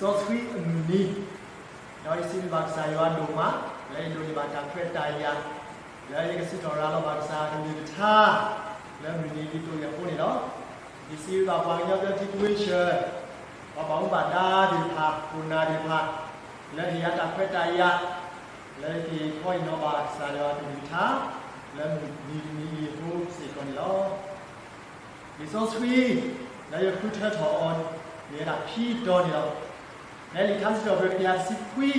စီဆှံအမုၢ်နံၤ, ဒီးယစံးဘျုးဘၣ်ကစၢ်ယွၤဒိၣ်မး, လၢယဒိးန့ၢ်ဘၣ်တၢ်ခွဲးတၢ်ယာ်, လၢယကစံးထီၣ်ရၤလီၤဘၣ်ကစၢ်အကလုၢ်ကထါ, လၢမုၢ်နံၤဒ်သိးယိာ်အဃိန့ၣ်လီၤ. ယစံးဘျုးဘၣ်ပှၤကညီဘျၢထံခဝ့ၡၢၣ်, ပှၤဘၣ်မူဘၣ်ဒါသ့ၣ်တဖၣ်, ခိၣ်နၢ်သ့ၣ်တဖၣ်, လၢဟ့ၣ်ယၤတၢ်ခွဲးတၢ်ယာ်, လၢယကဟ့ၣ်ခီဟ့ၣ်နီၤဘၣ်ကစၢ်ယွၤအကလုၢ်ကထါ, လၢမုၢ်နံၤတနံၤအံၤအဃိစ့ၢ်ကီးန့ၣ်လီၤ. လံာ်စီဆှံ လၢယဃုထၢထီၣ်အီၤ မ့ၢ်ဝဲဒၣ်ခံတီၤန့ၣ်လီၤ. ဖဲလံာ်ထါစံးထီၣ်ပတြၢၤတကယၤတဆံခွံ,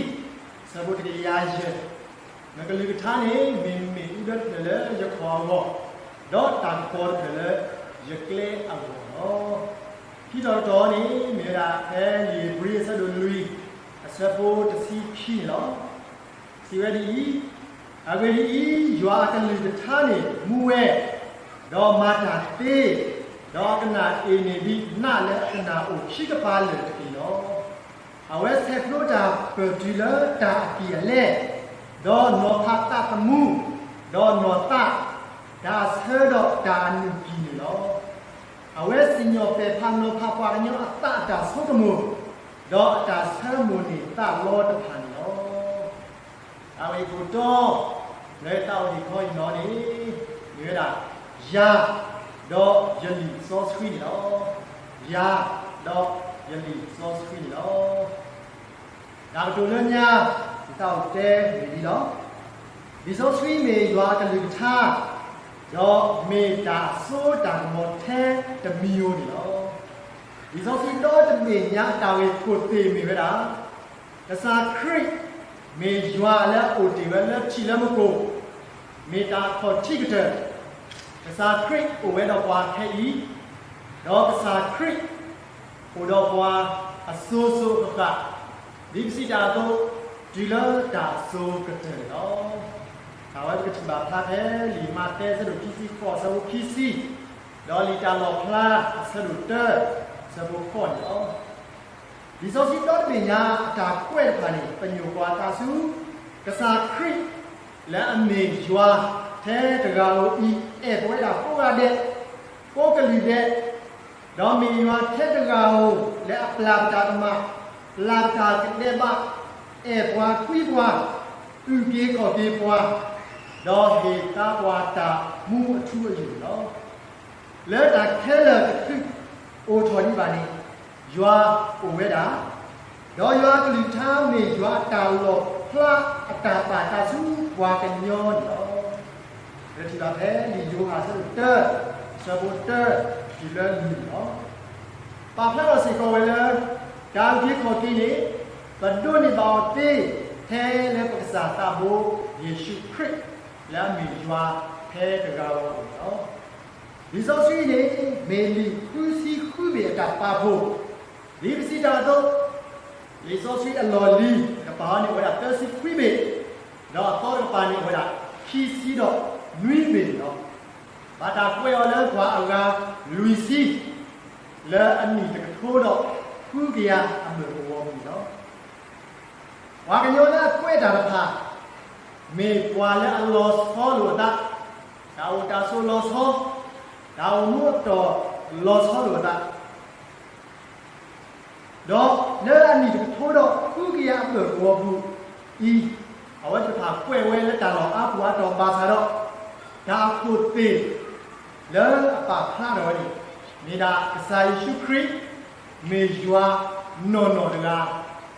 အဆၢဖိတကယၤယဲၢ်, နကလုၢ်ကထါန့ၣ် မ့မ့ၢ်အူဒၢတဖျၢၣ်လၢယခီၣ်အဂီၢ်, ဒီးတၢ်ကပီၤတဖျၢၣ်လၢယကျဲအဂီၢ်လီၤ. ခံတီၤတတီၤန့ၣ် မ့ၢ်ဝဲဒၣ်ဖဲလံာ်ဧ့ၤဘြံၤအဆၢဒိၣ်လွံၢ်, အဆၢဖိတဆံခံန့ၣ်လီၤ. စံးဝဲဒ်အံၤ, အဂ့ၢ်ဒ်အံၤ, ယွၤအကလုၢ်ကထါန့ၣ်မူဝဲ, ဒီးမၤတၢ်သ့, ဒီးအကနၣ်အ့ၣ်န့ၢ်ဒံးနးလၢအကနၣ်အိၣ်ခံကပၤလၢာ်တက့ၢ်လီၤ. အဝဲဆဲးဖျိတၢ်ပၢၢ်တုၤလၢတၢ်အကံၢ်အလဲ, ဒီးနီၤဖးသးသမူ, ဒီးနီၢ်သး, တၢ်အဆၢဒီးတၢ်အနုၢ်ကံၢ်န့ၣ်လီၤ. အဝဲစံၣ်ညီၣ်ပဲာ်ဖးနီၤဖးပှၤကညီအသးအတၢ်ဆိကမိၣ်, ဒီးအတၢ်ဆၢမိၣ်န့ၢ်သးလီတဖၣ်န့ၣ်လီၤ. တၢ်ဂ့ၢ်ခိၣ်တီ လၢတၢ်အိၣ်ဟ့ၣ်ခီဟ့ၣ်နီၤန့ၣ် မ့ၢ်ဝဲဒၣ် ယၤ ဒီးယလံာ်စီဆှံန့ၣ်လီၤ. ယၤ ဒီးယလံာ်စီဆှံန့ၣ်လီၤ. တၢ်ကတိၤလၢညါ ယသးအိၣ်တဲမ့ၢ်ဒ်လီၤ. လံာ်စီဆှံမ့ၢ်ယွၤအကလုၢ်ကထါ, ဒီးမ့ၢ်တၢ်စိတၢ်ကမီၤထဲတမံၤဧိၤန့ၣ်လီၤ. လံာ်စီဆှံဒီတဘ့ၣ်ညါအတၢ်ဂ့ၢ်ခိၣ်သ့ၣ်မ့ၢ်ဝဲဒၣ် ကစၢ်ခရံာ် မ့ၢ်ယွၤလၢအအိၣ်တ့ၢ်ဝဲလၢထံးလၢမူခိၣ်, မ့ၢ်တၢ်အခီၣ်ထံးကတၢၢ်, ကစၢ်ခရံာ်အိၣ်ဝဲဒီးပှၤခဲအံၤ, ဒီးကစၢ်ခရံာ် အိၣ်ဒီးပှၤအစိၤစိၤအဃၣ်ဃၣ်, ဒ်ပစံးတၢ်အသိး, တုၤလၢတၢ်စိၤကတၢၢ်န့ၣ်လီၤ. အဝဲပကထံၣ်ဘၣ်ဖျါဖဲလံာ်မးသဲအဆၢဒိၣ်ခံဆံဃိးအဆၢဖိခံဆံ, ဒီးလံာ်တၢ်လီၣ်ဖျါအဆၢဒိၣ်တၢ အဆၢဖိဃိးန့ၣ်လီၤ. လံာ်စီဆှံဒီတဘ့ၣ်ညါအတၢ်ကွဲးတဖၣ်န့ၣ် ပညိၣ်ကွၢ်သးဆူ ကစၢ်ခရံာ် လၢအမ့ၢ်ယွၤထဲတဂၤဧိၤအံၤ အဲၣ်ပဝဲဒၣ်ကိးဂၤဒဲး, ကိးကလုာ်ဒဲး, ဒီးမ့ၢ်ယွၤထဲတဂၤဧိၤ လၢအပျၢ်ပတၢ်ကမၣ်, ပျၢ်ပတၢ်ကဒဲးဘး, အဲၣ်ပှၤကွံပှၤ, အုၣ်က့ၤခီၣ်က့ၤပှၤ, ဒီးဟ့ၣ်သါပှၤတၢ်မူအထူအယိာ်န့ၣ်လီၤ. လၢတၢ်ခဲလၢာ်တဖုအိၣ်ထီၣ်ဒံးဘၣ်န့ၣ် ယွၤအိၣ်ဝဲဒၣ်, ဒီးယွၤအကလုၢ်ကထါမ့ၢ်ယွၤအတၢ်လီၣ်ဖျါအတၢ်ပာ်သးဆူပှၤကညီန့ၣ်လီၤ. ပထံၣ်ဘၣ်ဖဲလံာ်ယိၤဟၣ်အဆၢဒိၣ်တၢ အဆၢဖိတၢ တုၤလၢလွံၢ်န့ၣ်လီၤ. ပာ်ဖျါထီၣ်စ့ၢ်ကီးဝဲလၢ တၢ်အုၣ်က့ၤခီၣ်က့ၤန့ၣ် ပဒိးန့ၢ်ဘၣ်အီၤသ့ ထဲလၢပကစၢ်သးဘိယ့ၣ်ၡူးခရံာ် လၢအမ့ၢ်ယွၤထဲတဂၤဧိၤန့ၣ်လီၤ. လံာ်စီဆှံန့ၣ် မ့ၢ်လံာ်ဃုဆံဃုဘ့ၣ်အတၢ်ပာ်ဖှိၣ်, ဒ်ပစံးတၢ်အသိး, လံာ်စီဆှံအလီၢ်လံၤတကပၤန့ၣ်အိၣ်ဝဲဒၣ်သၢဆံခွံဘ့ၣ်, ဒီးအသီတကပၤန့ၣ်အိၣ်ဝဲဒၣ်ခံဆံဒီးနွံဘ့ၣ်န့ၣ်လီၤ. ဘၣ်တၢ်ကွဲးအီၤလၢပှၤအဂၤလွံၢ်ဆံ လၢအနံၣ်တကထိဒီးဃုကယၤအဘၢၣ်ကဝီၤပူၤန့ၣ်လီၤ. ပှၤကညီလၢအကွဲးတၢ်တဖၣ် မ့ၢ်ပှၤလၢအလီၤဆီလိာ်အသး, တၢ်အိၣ်တၢ်ဆိးလီၤဆီ, တၢ်အိၣ်မူအတီၢ်လီၤဆီလိာ်အသး, ဒီးလၢအနံၣ်တကထိဒီးဃုကယၤအဘၢၣ်ကဝီၤပူၤအံၤ, အဝဲသ့ၣ်တဖၣ်ကွဲးဝဲလၢတၢ်လီၢ်အါပူၤအါတီၤဘၣ်ဆၣ်ဒီး, တၢ်အခိၣ်သ့ၣ်လၢအပာ်ဖျါထီၣ်ဝဲန့ၣ် မ့ၢ်ဒၣ်ကစၢ်ယ့ၣ်ၡူးခရံာ် မ့ၢ်ယွၤနီၢ်နီၢ်တဂၤ,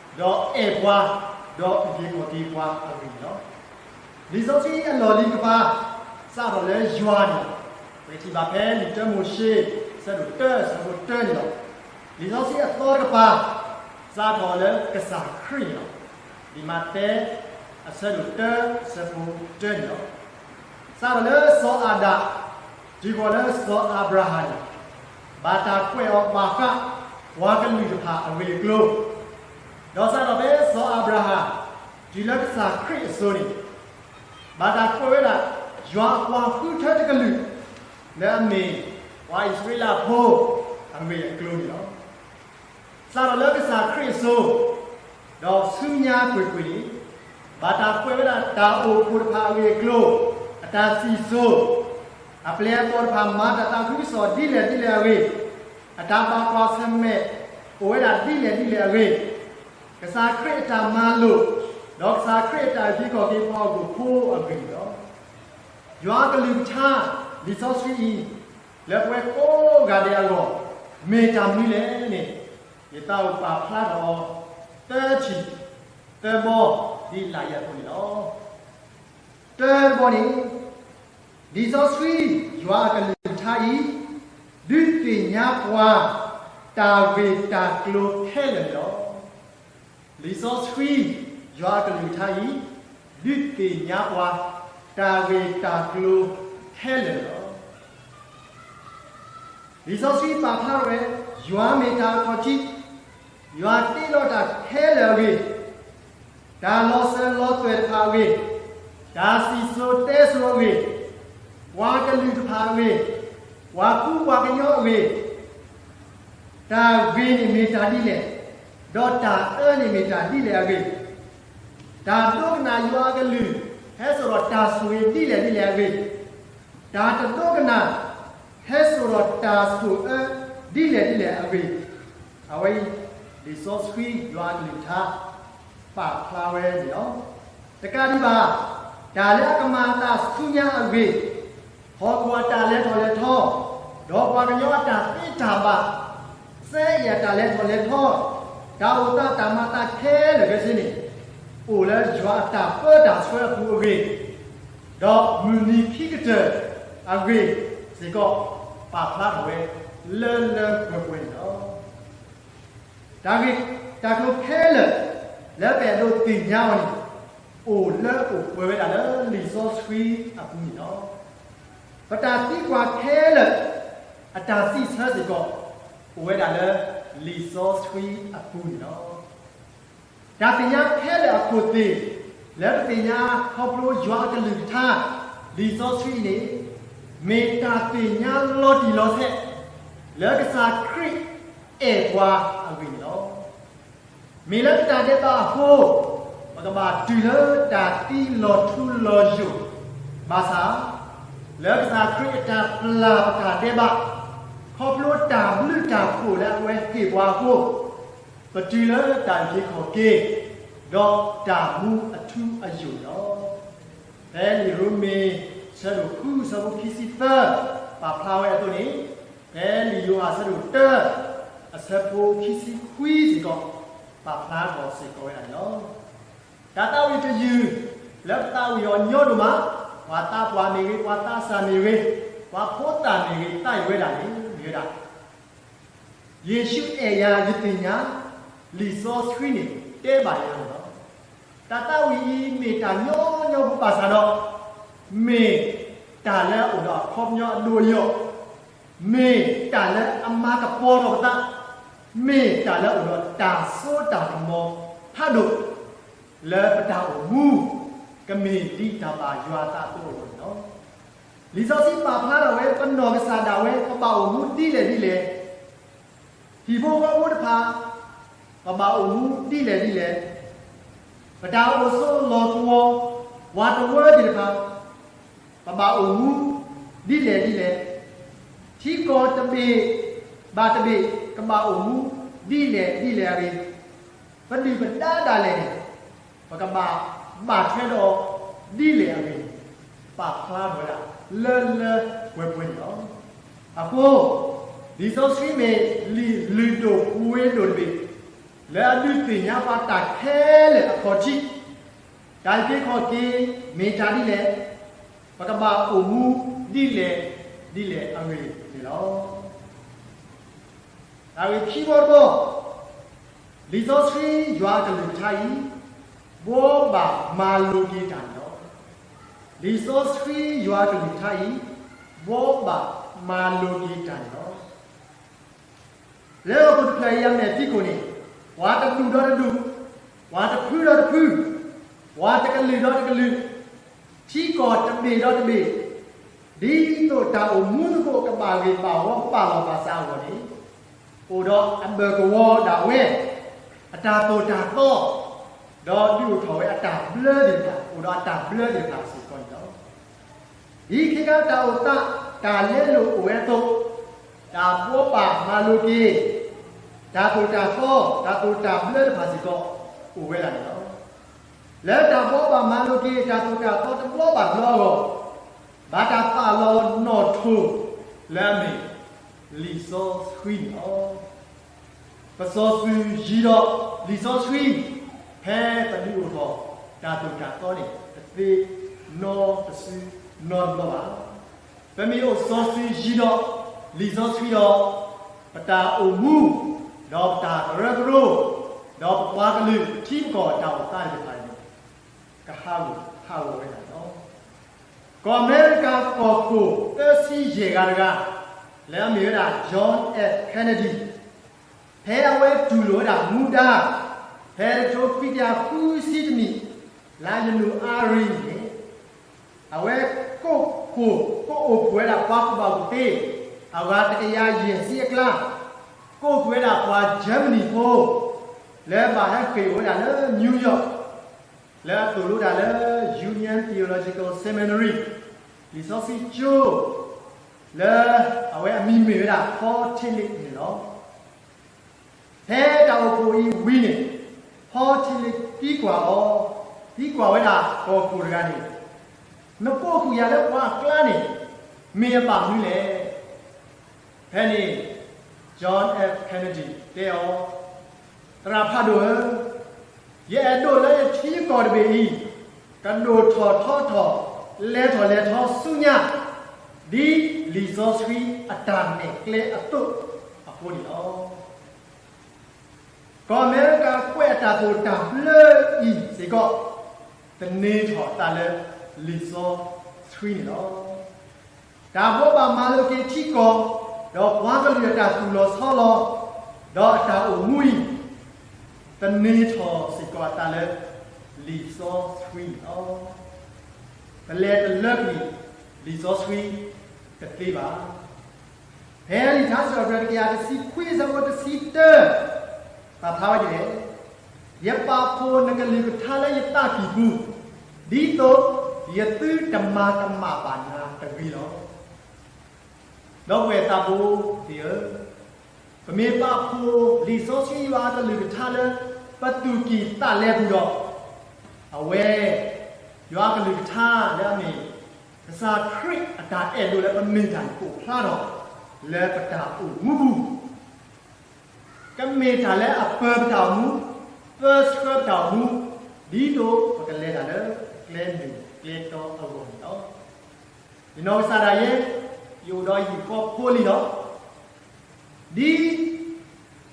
ဒီးအဲၣ်ပှၤ, ဒီးအုၣ်က့ၤခီၣ်က့ၤပှၤအဂ့ၢ်န့ၣ်လီၤ. လံာ်စီဆှံအလီၢ်လံၤတကပၤ စးထီၣ်လၢယွၤန့ၣ်လီၤ. ပကထံၣ်ဘၣ်ဖဲလံာ်တၢမိၤၡ့ အဆၢဒိၣ်တၢ အဆၢဖိတၢန့ၣ်လီၤ. လံာ်စီဆှံအသီတကပၤ စးထီၣ်လၢကစၢ်ခရံာ်န့ၣ်လီၤ. လံာ်မးသဲ အဆၢဒိၣ်တၢ အဆၢဖိတၢန့ၣ်လီၤ. စးထီၣ်လၢစီၤအၤဒၣ် တုၤဃီၤလၢစီၤအၤဘြၤဟၣ်န့ၣ် ဘၣ်တၢ်ကွဲးအီၤဘၣ်ဃး ပှၤကလုာ်တဖၣ်အဂ့ၢ်အကျိၤ, ဒီးစးထီၣ်ဖဲစီၤအၤဘြၤဟၣ် တုၤလၢကစၢ်ခရံာ်အစိၤန့ၣ် ဘၣ်တၢ်ကွဲးဝဲဒၣ် ယွၤအပှၤဃုထၢတကလုာ် လၢအမ့ၢ် ပှၤအံၣ်စရ့လးဖိ အဂ့ၢ်အကျိၤန့ၣ်လီၤ. စးထီၣ်လၢကစၢ်ခရံာ်အစိၤ ဒီးဆူညါကွ့ၢ်ကွ့ၢ်န့ၣ် ဘၣ်တၢ်ကွဲးဝဲဒၣ်တၢ်အိၣ်ဖှိၣ်တဖၣ်အဂ့ၢ်အကျိၤ, အတၢ်စံၣ်စိၤ, အပျဲၢ်အဘီၣ်တဖၣ်မၤတၢ်သးခုကစီၣ်ဒ်လဲၣ်ဒ်လဲၣ်အဂ့ၢ်, အတၢ်ဘၣ်ကွၢ်ဆၢၣ်မဲာ်အိၣ်ဝဲဒၣ်ဒ်လဲၣ်ဒ်လဲၣ်အဂ့ၢ်, ကစၢ်ခရံာ်အတၢ်မၤလိာ်, ဒီးကစၢ်ခရံာ်အတၢ်အုၣ်က့ၤခီၣ်က့ၤပှၤဟီၣ်ခိၣ်ဖိအဂ့ၢ်န့ၣ်လီၤ. ယွၤအကလုၢ်ကထါ, လံာ်စီဆှံအံၤ, လၢပဝဲကိးဂၤဒဲးအဂီၢ်, မ့ၢ်တၢ်မနုၤလဲၣ်န့ၣ်, ယသးအိၣ်ပာ်ဖျါထီၣ်အီၤ, သၢထံၣ်, သၢဘီ, ဒ်လာ်ယဲၢ်အဖိန့ၣ်လီၤ. တၢဘီန့ၣ်, လံာ်စီဆှံ, ယွၤအကလုၢ်ကထါအံၤ, ဒုးသ့ၣ်ညါပှၤ, တၢ်ဂ့ၢ်တၢ်ကျိၤခဲလၢာ်န့ၣ်လီၤ. လံာ်စီဆှံ, ယွၤအကလုၢ်ကထါအံၤ, ဒုးသ့ၣ်ညါပှၤ, တၢ်ဂ့ၢ်တၢ်ကျိၤခဲလၢာ်န့ၣ်လီၤ. လံာ်စီဆှံပာ်ဖျါဝဲ, ယွၤမ့ၢ်တၢ်အခီၣ်ထံး, ယွၤတ့လီၤတၢ်ခဲလၢာ်အဂ့ၢ်, တၢ်လီၤစၢၤလီၤသွဲၣ်တဖၣ်အဂ့ၢ်, တၢ်စံၣ်စိၤတဲစိၤအဂ့ၢ်, ပှၤကလုာ်တဖၣ်အဂ့ၢ်, ပှၤကူပှၤကညီအဂ့ၢ်, တၢ်ဂ့ၤန့ၣ်မ့ၢ်တၢ်ဒ်လဲၣ်, ဒီးတၢ်အၢန့ၣ်မ့ၢ်တၢ်ဒ်လဲၣ်အဂ့ၢ်, တၢ်ဒိကနၣ်ယွၤအကလုၢ်, ဟဲစိာ်ဒီးတၢ်ဆိၣ်ဂ့ၤဒ်လဲၣ်ဒ်လဲၣ်အဂ့ၢ်, တၢ်တဒိကနၣ်, ဟဲစိာ်ဒီးတၢ်ဆိၣ်အၢဒ်လဲၣ်ဒ်လဲၣ်အဂ့ၢ်, အဝဲအံၤ, လံာ်စီဆှံယွၤအကလုၢ်ကထါ, ပာ်ဖျါဝဲန့ၣ်လီၤ. တကးဒံးဘၣ်, တၢ်လၢအကမၤအသးဆူညါအဂ့ၢ်, ဟီၣ်ခိၣ်အတၢ်လဲၤထီၣ်လဲၤထီ, ဒီးပှၤကညီအတၢ်သ့တၢ်ဘၣ်, စဲအ့ၣ်အတၢ်လဲၤထီၣ်လဲၤထီ, တၢ်အိၣ်သးတၢ်မၤသးခဲလၢာ်ခဲဆ့န့ၣ်, အိၣ်လၢယွၤအတၢ်ပၢတၢ်ဆှၢအပူၤအဂ့ၢ်, ဒီးမုၢ်နံၤခံကတၢၢ်အဂ့ၢ်စ့ၢ်ကီး, ပာ်ဖျါထီၣ်ဝဲလၢလၢပှဲၤပှဲၤန့ၣ်လီၤ. တၢ်ဂ့ၢ်တၢ်ကျိၤခဲလၢာ်လၢပအဲၣ်ဒိးသ့ၣ်ညါအီၤန့ၣ်, အိၣ်လၢအိၣ်ပှဲၤဝဲဒၣ်လၢလံာ်စီဆှံအပူၤန့ၣ်လီၤ. ပတၢ်သံကွၢ်ခဲလၢာ်, အတၢ်စံးဆၢစ့ၢ်ကီး, အိၣ်ဝဲဒၣ်လၢလံာ်စီဆှံအပူၤန့ၣ်လီၤ. တၢ်သ့ၣ်ညါခဲလၢာ်အခိၣ်သ့ၣ်, လၢပသ့ၣ်ညါခီဖျိယွၤအကလုၢ်ကထါ, လံာ်စီဆှံအံၤန့ၣ်, မ့ၢ်တၢ်သ့ၣ်ညါလီၤတံၢ်လီၤဆဲး, လၢကစၢ်ခရံာ်အဲၣ်ပှၤအဂ့ၢ်န့ၣ်လီၤ. မ့ၢ်လၢပတၢ်ဒဲးဘးအဃိ, ပကဘၣ်တုၤလၢတၢ်သံလီၤထူလီၤယိာ်, ဘၣ်ဆၣ်, လၢကစၢ်ခရံာ်အတၢ်ပျၢ်ပတၢ်ဒဲးဘး, ခီဖျိတၢ်ဘျုးတၢ်ဖှိၣ်လၢအဝဲဟ့ၣ်ပှၤအဃိ, ပတုၤလၢတၢ်အုၣ်က့ၤခီၣ်က့ၤ, ဒီးတၢ်မူအထူအယိာ်န့ၣ်လီၤ. ဖဲလံာ်ရိမ့ၤ ဆၢဒိၣ်ဃု ဆၢဖိခံဆံသၢ ပာ်ဖျါဝဲအသိးန့ၣ်, ဖဲလံာ်ယိၤဟၣ်ဆၢဒိၣ်တၢ အဆၢဖိခံဆံခွံစ့ၢ်ကီး, ပာ်ဖျါထီၣ်စ့ၢ်ကီးဝဲဒၣ်န့ၣ်လီၤ. တၢ်သးဝံၣ်တယုၢ် လၢပသးဝံၣ်အီၤညီဒိၣ်မး, ပှၤသးပှၢ်မ့ၢ်ဂ့ၤ, ပှၤသးစၢ်မ့ၢ်ဂ့ၤ, ပှၤဖိသၣ်မ့ၢ်ဂ့ၤ, သးဝံၣ်ဝဲဒၣ်န့ၣ် မ့ၢ်ဝဲဒၣ် ယ့ၣ်ၡူးအဲၣ်ယၤယသ့ၣ်ညါ, လံာ်စီဆှံန့ၣ်တဲဘၣ်ယၤန့ၣ်လီၤ. တၢ်သးဝံၣ်အံၤမ့ၢ်တၢ်ညီညီဖိဘၣ်ဆၣ်ဒီး, မ့ၢ်တၢ်လၢအအိၣ်ဒီးအခီပညီအဒိအယိာ်, မ့ၢ်တၢ်လၢအမၤကပီၤထီၣ်ပသး, မ့ၢ်တၢ်လၢအအိၣ်ဒီးတၢ်စိတၢ်ကမီၤဖးဒိၣ် လၢပတၢ်အိၣ်မူ ကမ့ၢ်ဒ်တၢ်ဘၣ်ယွၤအသးအသိးအဂီၢ်န့ၣ်လီၤ. လံာ်စီဆှံပာ်ဖျါထီၣ်ဝဲ ပနီၢ်ကစၢ်ဒၣ်ဝဲ ပဘၣ်အိၣ်မူဒ်လဲၣ်ဒ်လဲၣ်, ဟံၣ်ဖိဃီဖိတဖၣ် ပဘၣ်အိၣ်မူဒ်လဲၣ်ဒ်လဲၣ်, ပတၢ်အိၣ်ဆိးလီၢ်ကဝီၤ ပှၤတဝၢသ့ၣ်တဖၣ် ပဘၣ်အိၣ်မူဒ်လဲၣ်ဒ်လဲၣ်, ထံကီၢ်တဘ့ၣ်ဘၣ်တဘ့ၣ် ကဘၣ်အိၣ်မူဒ်လဲၣ်ဒ်လဲၣ်အဂ့ၢ်, ပဒုၣ်ပဒါဒၣ်လဲာ်န့ၣ် ပကဘၣ်ဘၣ်ထွဲဒီးဒ်လဲၣ်အဂ့ၢ်, ပာ်ဖျါထီၣ်ဝဲဒၣ်လၢလၢပှဲၤပှဲၤန့ၣ်လီၤ. အဃိ, လံာ်စီဆှံမ့ၢ်လံာ်လုၢ်ဒိၣ်ပှ့ၤဒိၣ်တဘ့ၣ် လၢအဒုးသ့ၣ်ညါပှၤတၢ်ခဲလၢာ်အခီၣ်ထံး, တၢ်အုၣ်က့ၤခီၣ်က့ၤမ့ၢ်တၢ်ဒ်လဲၣ်, ပကဘၣ်အိၣ်မူဒ်လဲၣ်ဒ်လဲၣ်အဂ့ၢ်န့ၣ်လီၤ. တၢ်ဂ့ၢ်ခံဘီတဘီ, လံာ်စီဆှံယွၤအကလုၢ်ကထါအံၤ ဘှီဘၣ်မၤလိက့ၤတၢ်န့ၣ်လီၤ. လံာ်စီဆှံယွၤအကလုၢ်ကထါအံၤ ဘှီဘၣ်မၤလိက့ၤတၢ်န့ၣ်လီၤ. လၢဟီၣ်ခိၣ်တဖျၢၣ်အံၤအမဲာ်ဖံးခိၣ်န့ၣ်, ပှၤတဒူၣ်ဒီးတဒူၣ်, ပှၤတဖုဒီးတဖု, ပှၤတကလုာ်ဒီးတကလုာ်, ထံကီၢ်တဘ့ၣ်ဒီးတဘ့ၣ်, ဒ်သိးတၢ်အိၣ်မူသကိးကဘၣ်ဂ့ၤဘၣ်ဝီဘၣ်လီၤဘၣ်စးအဂီၢ်န့ၣ်, အိၣ်ဒီးအဘၢၣ်ကဝီၤဒၣ်ဝဲ, အတၢ်သိၣ်တၢ်သီ, ဒီးဒုးအိၣ်ထီၣ်ဝဲအတၢ်ဘျၢသ့ၣ်တဖၣ်, အိၣ်ဒီးအတၢ်ဘျၢသ့ၣ်တဖၣ်စ့ၢ်ကီးန့ၣ်လီၤ. ဒ်ခဲခါတၢ်အိၣ်သး တၢ်လဲလိာ်အိၣ်ဝဲအသိး, တၢ်ဘှီဘၣ်မၤလိက့ၤ တၢ်သိၣ်တၢ်သီ တၢ်သိၣ်တၢ်ဘျၢတဖၣ်စ့ၢ်ကီး, အိၣ်ဝဲဒၣ်န့ၣ်လီၤ. လၢတၢ်ဘှီဘၣ်မၤလိာ်က့ၤ တၢ်သိၣ်တၢ်သီတဘျီဘၣ်တဘျီအဂီၢ်, ဘၣ်တၢ်ပာ်လီၤနီၣ်ထိၣ်လၢအမ့ၢ် လံာ်စီဆှံန့ၣ်လီၤ. ပစီၤစုၤယံၤဒီးလံာ်စီဆှံ ဖဲပဒုးအိၣ်ထီၣ်တၢ်သိၣ်တၢ်သီန့ၣ် တသ့နီတစုနီတဘျီဘၣ်. ပမ့ၢ်အိၣ်စီၤစုၤယံၤဒီးလံာ်စီဆှံဒီး ပတၢ်အိၣ်မူ, ဒီးပတၢ်ကရၢကရိ, ဒီးပပှၤကလုာ်ပထံပကီၢ်အတၢ်အိၣ်သးသ့ၣ်တဖၣ်န့ၣ် ကဟးဂူာ်ဟးဂီၤဝဲဒၣ်လီၤ. ကီၢ်အမဲရကၤကီၢ်ခိၣ်သၢဆံယဲၢ်ဂၤတဂၤ လၢအမ့ၢ်ဝဲဒၣ် John F Kennedy ဖဲအဝဲတူၢ်လိာ်ဝဲဒၣ်မူဒါ ဖဲတကထိခွံကယၤဃုဆံတနံၣ် လါယနူၤအါရံၤန့ၣ် အဝဲကိးဖှိၣ် ကိးအိၣ်ဖှိၣ်ဝဲဒၣ်ပှၤကူၣ်ဘၣ်ကူၣ်သ့ အဂၤတကယၤယဲၢ်ဆံအကျါ, ကိးဖှိၣ်ဝဲဒၣ်ပှၤ Germany ဖိ လၢဘၣ်ဟဲဃ့ၢ်အိၣ်ဝဲဒၣ်လၢ New York လၢအသိၣ်လိတၢ်လၢ Union Theological Seminary လံာ်စီဆှံကၠိ လၢအဝဲအမံၤမ့ၢ်ဝဲဒၣ် Paul Tillich န့ၣ်လီၤ. ဖဲတၢ်အိၣ်ဖှိၣ်အံၤဝံၤန့ၣ် Paul Tillich သံကွၢ်အီၤ, သံကွၢ်ဝဲဒၣ်ကီၢ်ခိၣ်တဂၤန့ၣ်, နကိးဃုာ်ယၤလၢပှၤအကျါန့ၣ် မ့ၢ်အဘၣ်မနုၤလဲၣ်. ဖဲန့ၣ် John F Kennedy တဲအီၤ, သရၣ်ဖးဒိၣ်ဧၢ, ယအဲၣ်ဒိးလၢယထံယကီၢ်တဘ့ၣ်အံၤ ကဒိၣ်ထီၣ်ထီထီၣ် လဲၤထီၣ်လဲၤထီဆူညါ ဒ်လံာ်စီဆှံအတၢ်နဲၣ်ကျဲအသိးအဃိန့ၣ်လီၤ. ကီၢ်အမဲရကၤကွဲးအတၢ်သိၣ်တၢ်ဘျၢအံၤစ့ၢ်ကီး သန့ၤထီၣ်အသးလၢလံာ်စီဆှံန့ၣ်လီၤ. တၢ်ဘှီဘၣ်မၤလိာ်က့ၤထံကီၢ်, ဒီးပှၤကလုာ်အတၢ်သူၣ်လီၤဆီလီၤ, ဒီးအတၢ်အိၣ်မူအံၤ သန့ၤထီၣ်စ့ၢ်ကီးအသးလၢလံာ်စီဆှံန့ၣ်လီၤ. ပလဲၤတလၢကွံာ်လံာ်စီဆှံတသ့ဘၣ်. ဖဲလံာ်ထါစံးထီၣ်ပတြၢၤတကယၤတဆံခွံအဆၢဖိတဆံတၢ ပာ်ဖျါဝဲဒ်လဲၣ်, ယပာ်ဖှိၣ်နကလုၢ်ကထါလၢယသးကံၢ်ပူၤ, ဒ်သိးယသုတမၤကမၣ်ဘၣ်နၤတဂ့ၤလီၤ. ဒီပုၢ်ဝဲၢ်သးဘိသ့ၣ်ဧၢ, ပမ့ၢ်ပာ်ဖှိၣ်လံာ်စီဆှံယွၤအကလုၢ်ကထါလၢ ပသူၣ်ကံၢ်သးလဲပူၤဒီး, အဝဲ ယွၤအကလုၢ်ကထါလၢအမ့ၢ် ကစၢ်ခရံာ်အတၢ်အဲၣ်ဒိးလၢပမ့ၢ်တၢ်န့ၣ် အိၣ်ဖျါထီၣ် လၢပတၢ်အိၣ်မူပူၤ ကမ့ၢ်တၢ်လၢအပၢၤပတၢ်အိၣ်မူ, ပၢဆှၢပတၢ်အိၣ်မူ, ဒ်သိးပကလဲၤတၢ်လၢကျဲမ့ၢ်ကျဲတီအဂီၢ်န့ၣ်လီၤ. ယနီၢ်ကစၢ်ဒၣ်ယဲ, ယအိၣ်ဒီးယဟံၣ်ဃီဖိလံၤလီၤ. ဒ်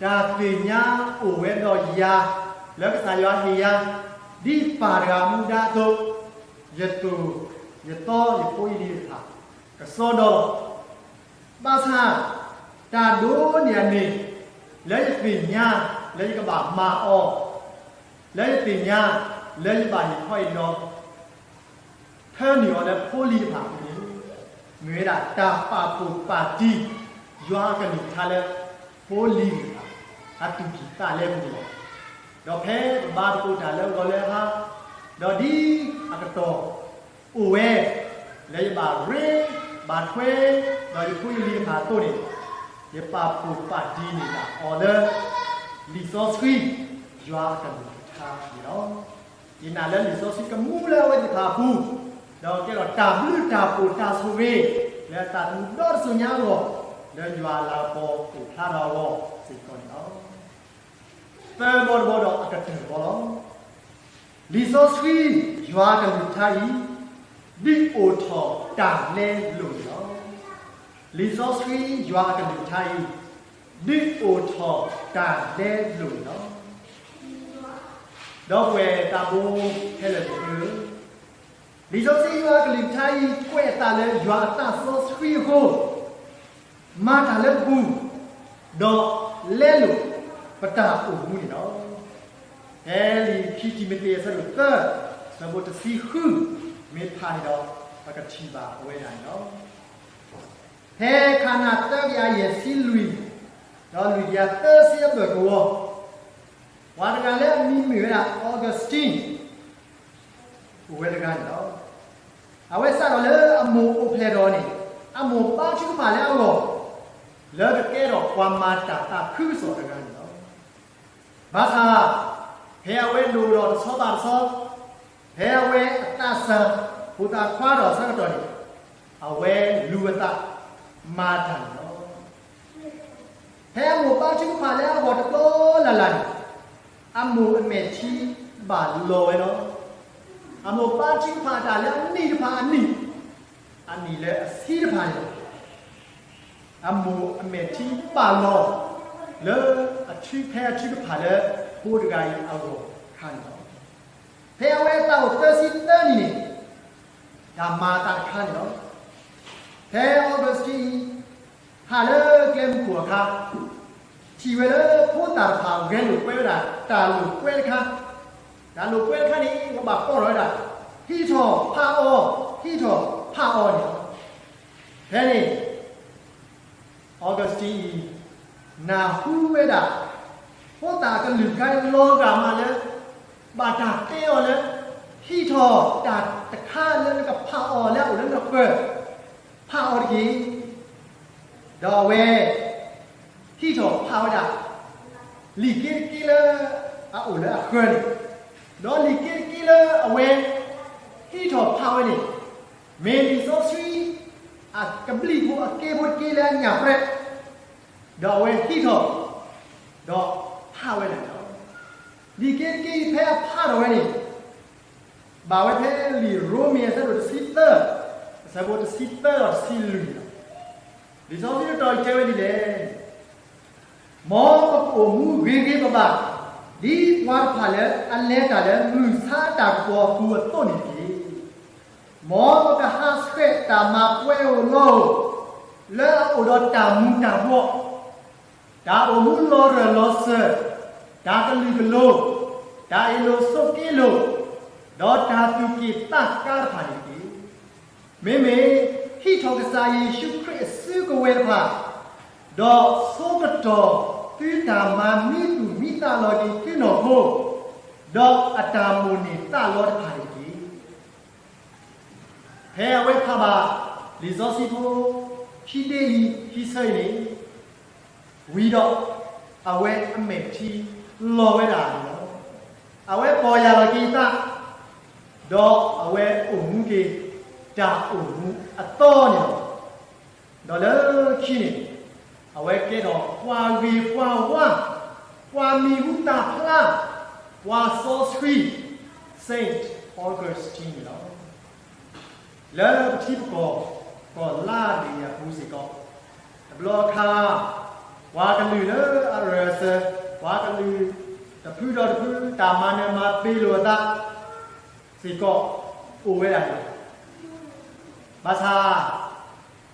တၢ်သ့ၣ်ညါအိၣ်ဝဲဒီးယၤ လၢကစၢ်ယွၤဟ့ၣ်ယၤ ဒ်ပၢ်တဂၤမူဒါအသိး, ယသိၣ်ယသီယဖိယလံၤတဖၣ် ကစီဒီလီၤ. ဘၣ်ဆၣ် တၢ်ဒိးန့ၢ်အန့ၣ် လၢယသ့ၣ်ညါ လၢယကဘၣ်မၤအီၤ, လၢယသ့ၣ်ညါ လၢယဘၣ်ဟ့ၣ်ခီဟ့ၣ်နီၤ ထၢနုာ်အီၤလၢဖိလံၤတဖၣ်အပူၤန့ၣ် မ့ၢ်ဝဲဒၣ်တၢ်ပာ်ဖှိၣ်ပာ်တံၢ် ယွၤအကလုၢ်ကထါလၢ ဖိလံၤတဖၣ် အသူၣ်ကံၢ်သးလဲပူၤန့ၣ်လီၤ. ဒီးဖဲပဘါသကိးတၢ်လၢဂီၤလၢဟါ, ဒီးဒ်အကတီၢ်အိၣ်ဝဲ လၢယဘၣ်ရ့ ဘၣ်ထွဲ ဒီးယဖိယလံၤတဖၣ်အသိးန့ၣ်, ယပာ်ဖှိၣ်ပာ်တံၢ်န့ၢ်ဘၣ်အီၤလၢ လံာ်စီဆှံ ယွၤအကလုၢ်ကထါန့ၣ်လီၤ. ယနာ်လၢလံာ်စီဆှံကမူလၢအဝဲသ့ၣ်တဖၣ်အပူၤ, ဒီးကဲထီၣ်တၢ်ဘျုးတၢ်ဖှိၣ်တၢ်ဆိၣ်ဂ့ၤ လၢအသးသမူဒီတစိၤညါအဂီၢ်, လၢယွၤအလၤကပီၤအိၣ်ဖျါထီၣ်အဂီၢ်စ့ၢ်ကီးန့ၣ်လီၤ. သၢဘီတဘီဒီးအကတၢၢ်တဘီလီၤ. လံာ်စီဆှံယွၤအကလုၢ်ကထါအံၤ ဒုးအိၣ်ထီၣ်တၢ်လဲလိာ်န့ၣ်လီၤ. လံာ်စီဆှံယွၤအကလုၢ်ကထါအံၤ ဒုးအိၣ်ထီၣ်တၢ်လဲလိာ်န့ၣ်လီၤ. ဒီပုၢ်ဝဲၢ်သးဘိခဲလၢာ်သ့ၣ်ဧၢ, လံာ်စီဆှံယွၤအကလုၢ်ကထါအံၤ ကွဲးအသးလၢယွၤအသးစီဆှံအဃိ မၤတၢ်လၢပပူၤ, ဒီးလဲလိာ်ပတၢ်အိၣ်မူန့ၣ်လီၤ. ဖဲလံာ်ခံတံၤမသ့းအဆၢဒိၣ်သၢ အဆၢဖိတဆံဃု မ့ၢ်ဖးန့ၣ်ဒီး ပကထံၣ်ဘၣ်အဝဲဒၣ်န့ၣ်လီၤ. ဖဲခါနၤသၢကယၤယဲၢ်ဆံလွံၢ် ဒီးလွံၢ်ကယၤသၢဆံအဘၢၣ်ကဝီၤ, ပှၤတဂၤလၢအမံၤမ့ၢ်ဝဲဒၣ် Augustine အိၣ်ဝဲတဂၤန့ၣ်လီၤ. အဝဲစးထီၣ်လၢအမိၢ်အိၣ်ဖျဲၣ်ထီၣ်န့ၣ် အမိၢ်ဘါထုကဖၣ်လၢအဂီၢ် လၢကကဲထီၣ်ပှၤမၤတၢ်သးခုကစီၣ်တဂၤန့ၣ်လီၤ. ဘၣ်ဆၣ် ဖဲအဝဲဒိၣ်ထီၣ်တဆီဘၣ်တဆီ, ဖဲအဝဲအသးစၢ် ဖိသၣ်ခွါထီၣ်အဆၢကတီၢ်န့ၣ်, အဝဲလူၤအသးမၤတၢ်န့ၣ်လီၤ. ဖဲအမိၢ်ဘါထုကဖၣ်လၢအဂီၢ်တဘျီလၢ်လၢ်န့ၣ်, အမိၢ်အမဲာ်ထံဘၣ်လီၤဝဲလီၤ. အမိၢ်ဘါထုကဖၣ်တၢ်လၢအနံၣ်တဖၣ်အနံၣ်, အနံၣ်လၢအဆံတဖၣ်န့ၣ်လီၤ. အမိၢ်အမဲာ်ထံဘၣ်လီၤ လၢအထုဖဲအထုကဖၣ်လၢ ဖိတဂၤအံၤအဂီၢ်အခါန့ၣ်လီၤ. ဖဲအဝဲသးအိၣ်သၢဆံသၢနံၣ်န့ၣ်, တၢ်မၤအသးတခါန့ၣ်လီၤ. ဖဲ Augustine အံၤ ဟးလၢကျဲမုၢ်ခိၣ်အခါ, ထံၣ်ဝဲလၢဖိသၣ်တဖၣ်ဂဲၤလိာ်ကွဲဝဲဒၣ်တၢ်လိာ်ကွဲတခါ, တၢ်လိာ်ကွဲတခါန့ၣ် ပဘၣ်ကိးထီၣ်ဝဲဒၣ် ဟံးထီၣ်ဖးအီ, ဟံးထီၣ်ဖးအီန့ၣ်လီၤ. ဖဲန့ၣ် Augustine အံၤ နၢ်ဟူဝဲဒၣ် ဖိသၣ်အကလုၢ်တခါန့ၣ် လီၤဂာ်မးလၢ ဘၣ်တၢ်တဲအီၤလၢ ဟံးထီၣ်တၢ်တခါလၢနကဖးအီၤလၢအအိၣ်လၢနဃၢၤ, ဖးအီၤတက့ၢ်. ဒီးအဝဲ ဟံးထီၣ်ဖးဝဲဒၣ် လံာ်က့တက့လၢအအိၣ်လၢအဃၢၤန့ၣ်, ဒီးလံာ်က့တက့လၢအဝဲ ဟံးထီၣ်ဖးဝဲန့ၣ် မ့ၢ်လံာ်စီဆှံ အကဘျံးဖိအက့ဖိတက့လၢအညၣ်ပြဲး, ဒီးအဝဲဟံးထီၣ် ဒီးဖးဝဲဒၣ်န့ၣ်လီၤ. လံာ်က့တက့အံၤဖဲအဖးထီၣ်ဝဲန့ၣ် ဘၣ်ဝဲဖဲလံာ်ရိမ့ၤအဆၢဒိၣ်တဆံသၢ, အဆၢဖိတဆံသၢဒီးတဆံလွံၢ်န့ၣ်လီၤ. လံာ်စီဆှံတတီၤအံၤတဲဝဲဒ်လဲၣ်. မ်ပကအိၣ်မူဂ့ၤဂ့ၤဘၣ်ဘၣ် ဒ်ပှၤတဖၣ်လၢအလဲၤတၢ်လၢမုၢ်ဆါတၢ်ကပီၤအပူၤအသိးန့ၣ်တက့ၢ်. မ်ပကဟးဆှဲးတၢ်မၤပှဲၤဧိၤလီၤဧိၤ လၢအအိၣ်ဒီးတၢ်မူၤတၢ်ဘှီး, တၢ်အိၣ်မူလီၤရၢၢ်လီၤစၢၤ, တၢ်ကလုာ်ကလိၤ, တၢ်အ့ၣ်လိာ်ဆိးက့လိာ်, ဒီးတၢ်သူၣ်က့ၣ်သးကါတဖၣ်န့ၣ်တက့ၢ်. မ့မ့ၢ်ဟံးထီၣ်ကစၢ်ယ့ၣ်ၡူးခရံာ်အစုကဝဲၤတဖၣ်, ဒီးဆိကတီၢ်သုတၢ်မၤမံသူၣ်မံသးလီၤက့ၤသုနီၢ်ခိ, ဒီးအတၢ်မိၣ်န့ၢ်သးလီတဖၣ်န့ၣ်တက့ၢ်. ဖဲအဝဲဖးဘၣ် လံာ်စီဆှံဖိ ခံဒ့အံၤ ခံဆၢအံၤန့ၣ်, ဝံၤဒီး အဝဲအမဲာ်ထံလီၤဝဲဒၣ်န့ၣ်လီၤ. အဝဲပီၢ်ယၢ်လီၤက့ၤအသး, ဒီးအဝဲအိၣ်မူက့ၤ တၢ်အိၣ်မူအသီန့ၣ်လီၤ. ဒီးလၢခံန့ၣ် အဝဲကဲထီၣ်ပှၤဂ့ၤပှၤဝါ, ပှၤမံၤဟူသၣ်ဖျါ, ပှၤစီဆှံ Saint Augustine န့ၣ်လီၤ. လၢပထံပကီၢ် ကီၢ်လါတဘ့ၣ်အပူၤစ့ၢ်ကီး, တဘျီအခါ ပှၤကလုာ်လၢအရၢၢ်စၢၤ, ပှၤကလုာ်တဖုဒီးတဖု တၢ်မၤနၢၤမၤပ့ၤလိာ်အသးစ့ၢ်ကီး အိၣ်ဝဲဒၣ်န့ၣ်လီၤ. ဘၣ်ဆၣ်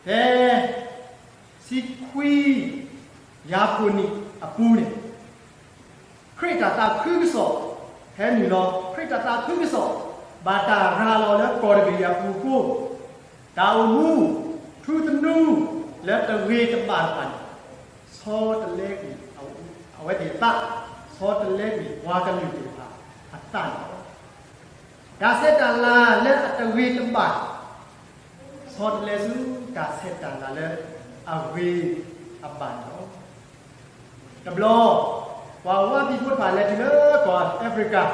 ဖဲ ဆံခွံယၤခိၣ်နံၣ်အပူၤန့ၣ်, ခရံာ်တၢ်သးခုကစီၣ် ဟဲနုာ်လီၤ, ခရံာ်တၢ်သးခုကစီၣ် ဘၣ်တၢ်ရၤလီၤလၢကီၢ်တဘ့ၣ်အပူၤအဃိ, တၢ်အိၣ်မူ ထူသနူ လၢတဂ့ၤတဘၣ်တဖၣ်န့ၣ် ဆီတလဲကွံာ် အဝဲသ့ၣ်အသး, ဆီတလဲကွံာ်ပှၤကလုာ်သ့ၣ်တဖၣ်အသးန့ၣ်လီၤ. တၢ်ဆဲးတၢ်လၤလၢအတဂ့ၤတဘၣ် ဆီတလဲဆူတၢ်ဆဲးတၢ်လၤလၢအဂ့ၤအဘၣ်န့ၣ်လီၤ. တဘျီ ပှၤဝါဖံးဖိတဖၣ်လဲၤတုၤလၢကီၢ်အးဖရံကၤ,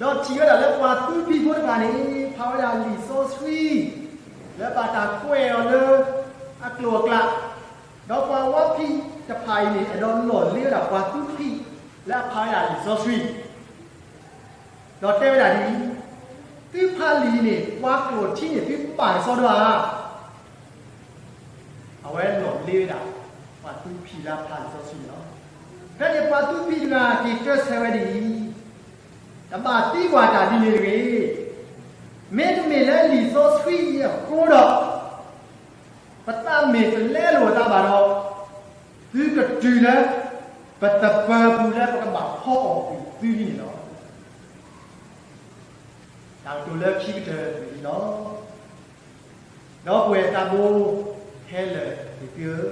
ဒီးထံၣ်ဝဲဒၣ်လၢပှၤသူဖံးဖိတဖၣ်န့ၣ် ဖးဝဲဒၣ်လံာ်စီဆှံ လၢဘၣ်တၢ်ကွဲးအီၤလၢအကျိာ်အကျး, ဒီးပှၤဝါဖံးတဖၣ်အံၤန့ၣ် အဲၣ်ဒိးလီၢ်လ့ဝဲဒၣ်ပှၤသူဖံး လၢအဖးဝဲဒၣ်လံာ်စီဆှံ ဒီးတဲဝဲဒၣ်ဒ်အံၤ, သုဖးလံာ်အံၤန့ၣ် ပှၤကျိာ်ထံန့ၣ် သုဘၣ်ကစီဒီဧါ. အဝဲလီၢ်လ့ဝဲဒၣ် ပှၤသူဖံးလၢအဖးလံာ်စီဆှံန့ၣ်လီၤ. ဖဲန့ၣ်ပှၤသူဖံးတဂၤက့ၤတဲဆၢဝဲဒ်အံၤ, တဘၣ်သံကွၢ်တၢ်ဒ်န့ၣ်တဂ့ၤ. မ့တမ့ၢ်လၢလံာ်စီဆှံအံၤအဃိဒီး ပသးမ့ၢ်တလဲလိာ်အသးဘၣ်ဒီး, သုကတုၤလၢ ပသပၢၤပူၤလၢပကဘၣ်ဖီအီၣ်ကွံာ်သုန့ၣ်လီၤ. တၢ်ကတိၤလၢခံကတၢၢ်န့ၣ်လီၤ. ဒီပုၢ်ဝဲၢ်သးဘိခဲလၢာ်သ့ၣ်သုဧၢ,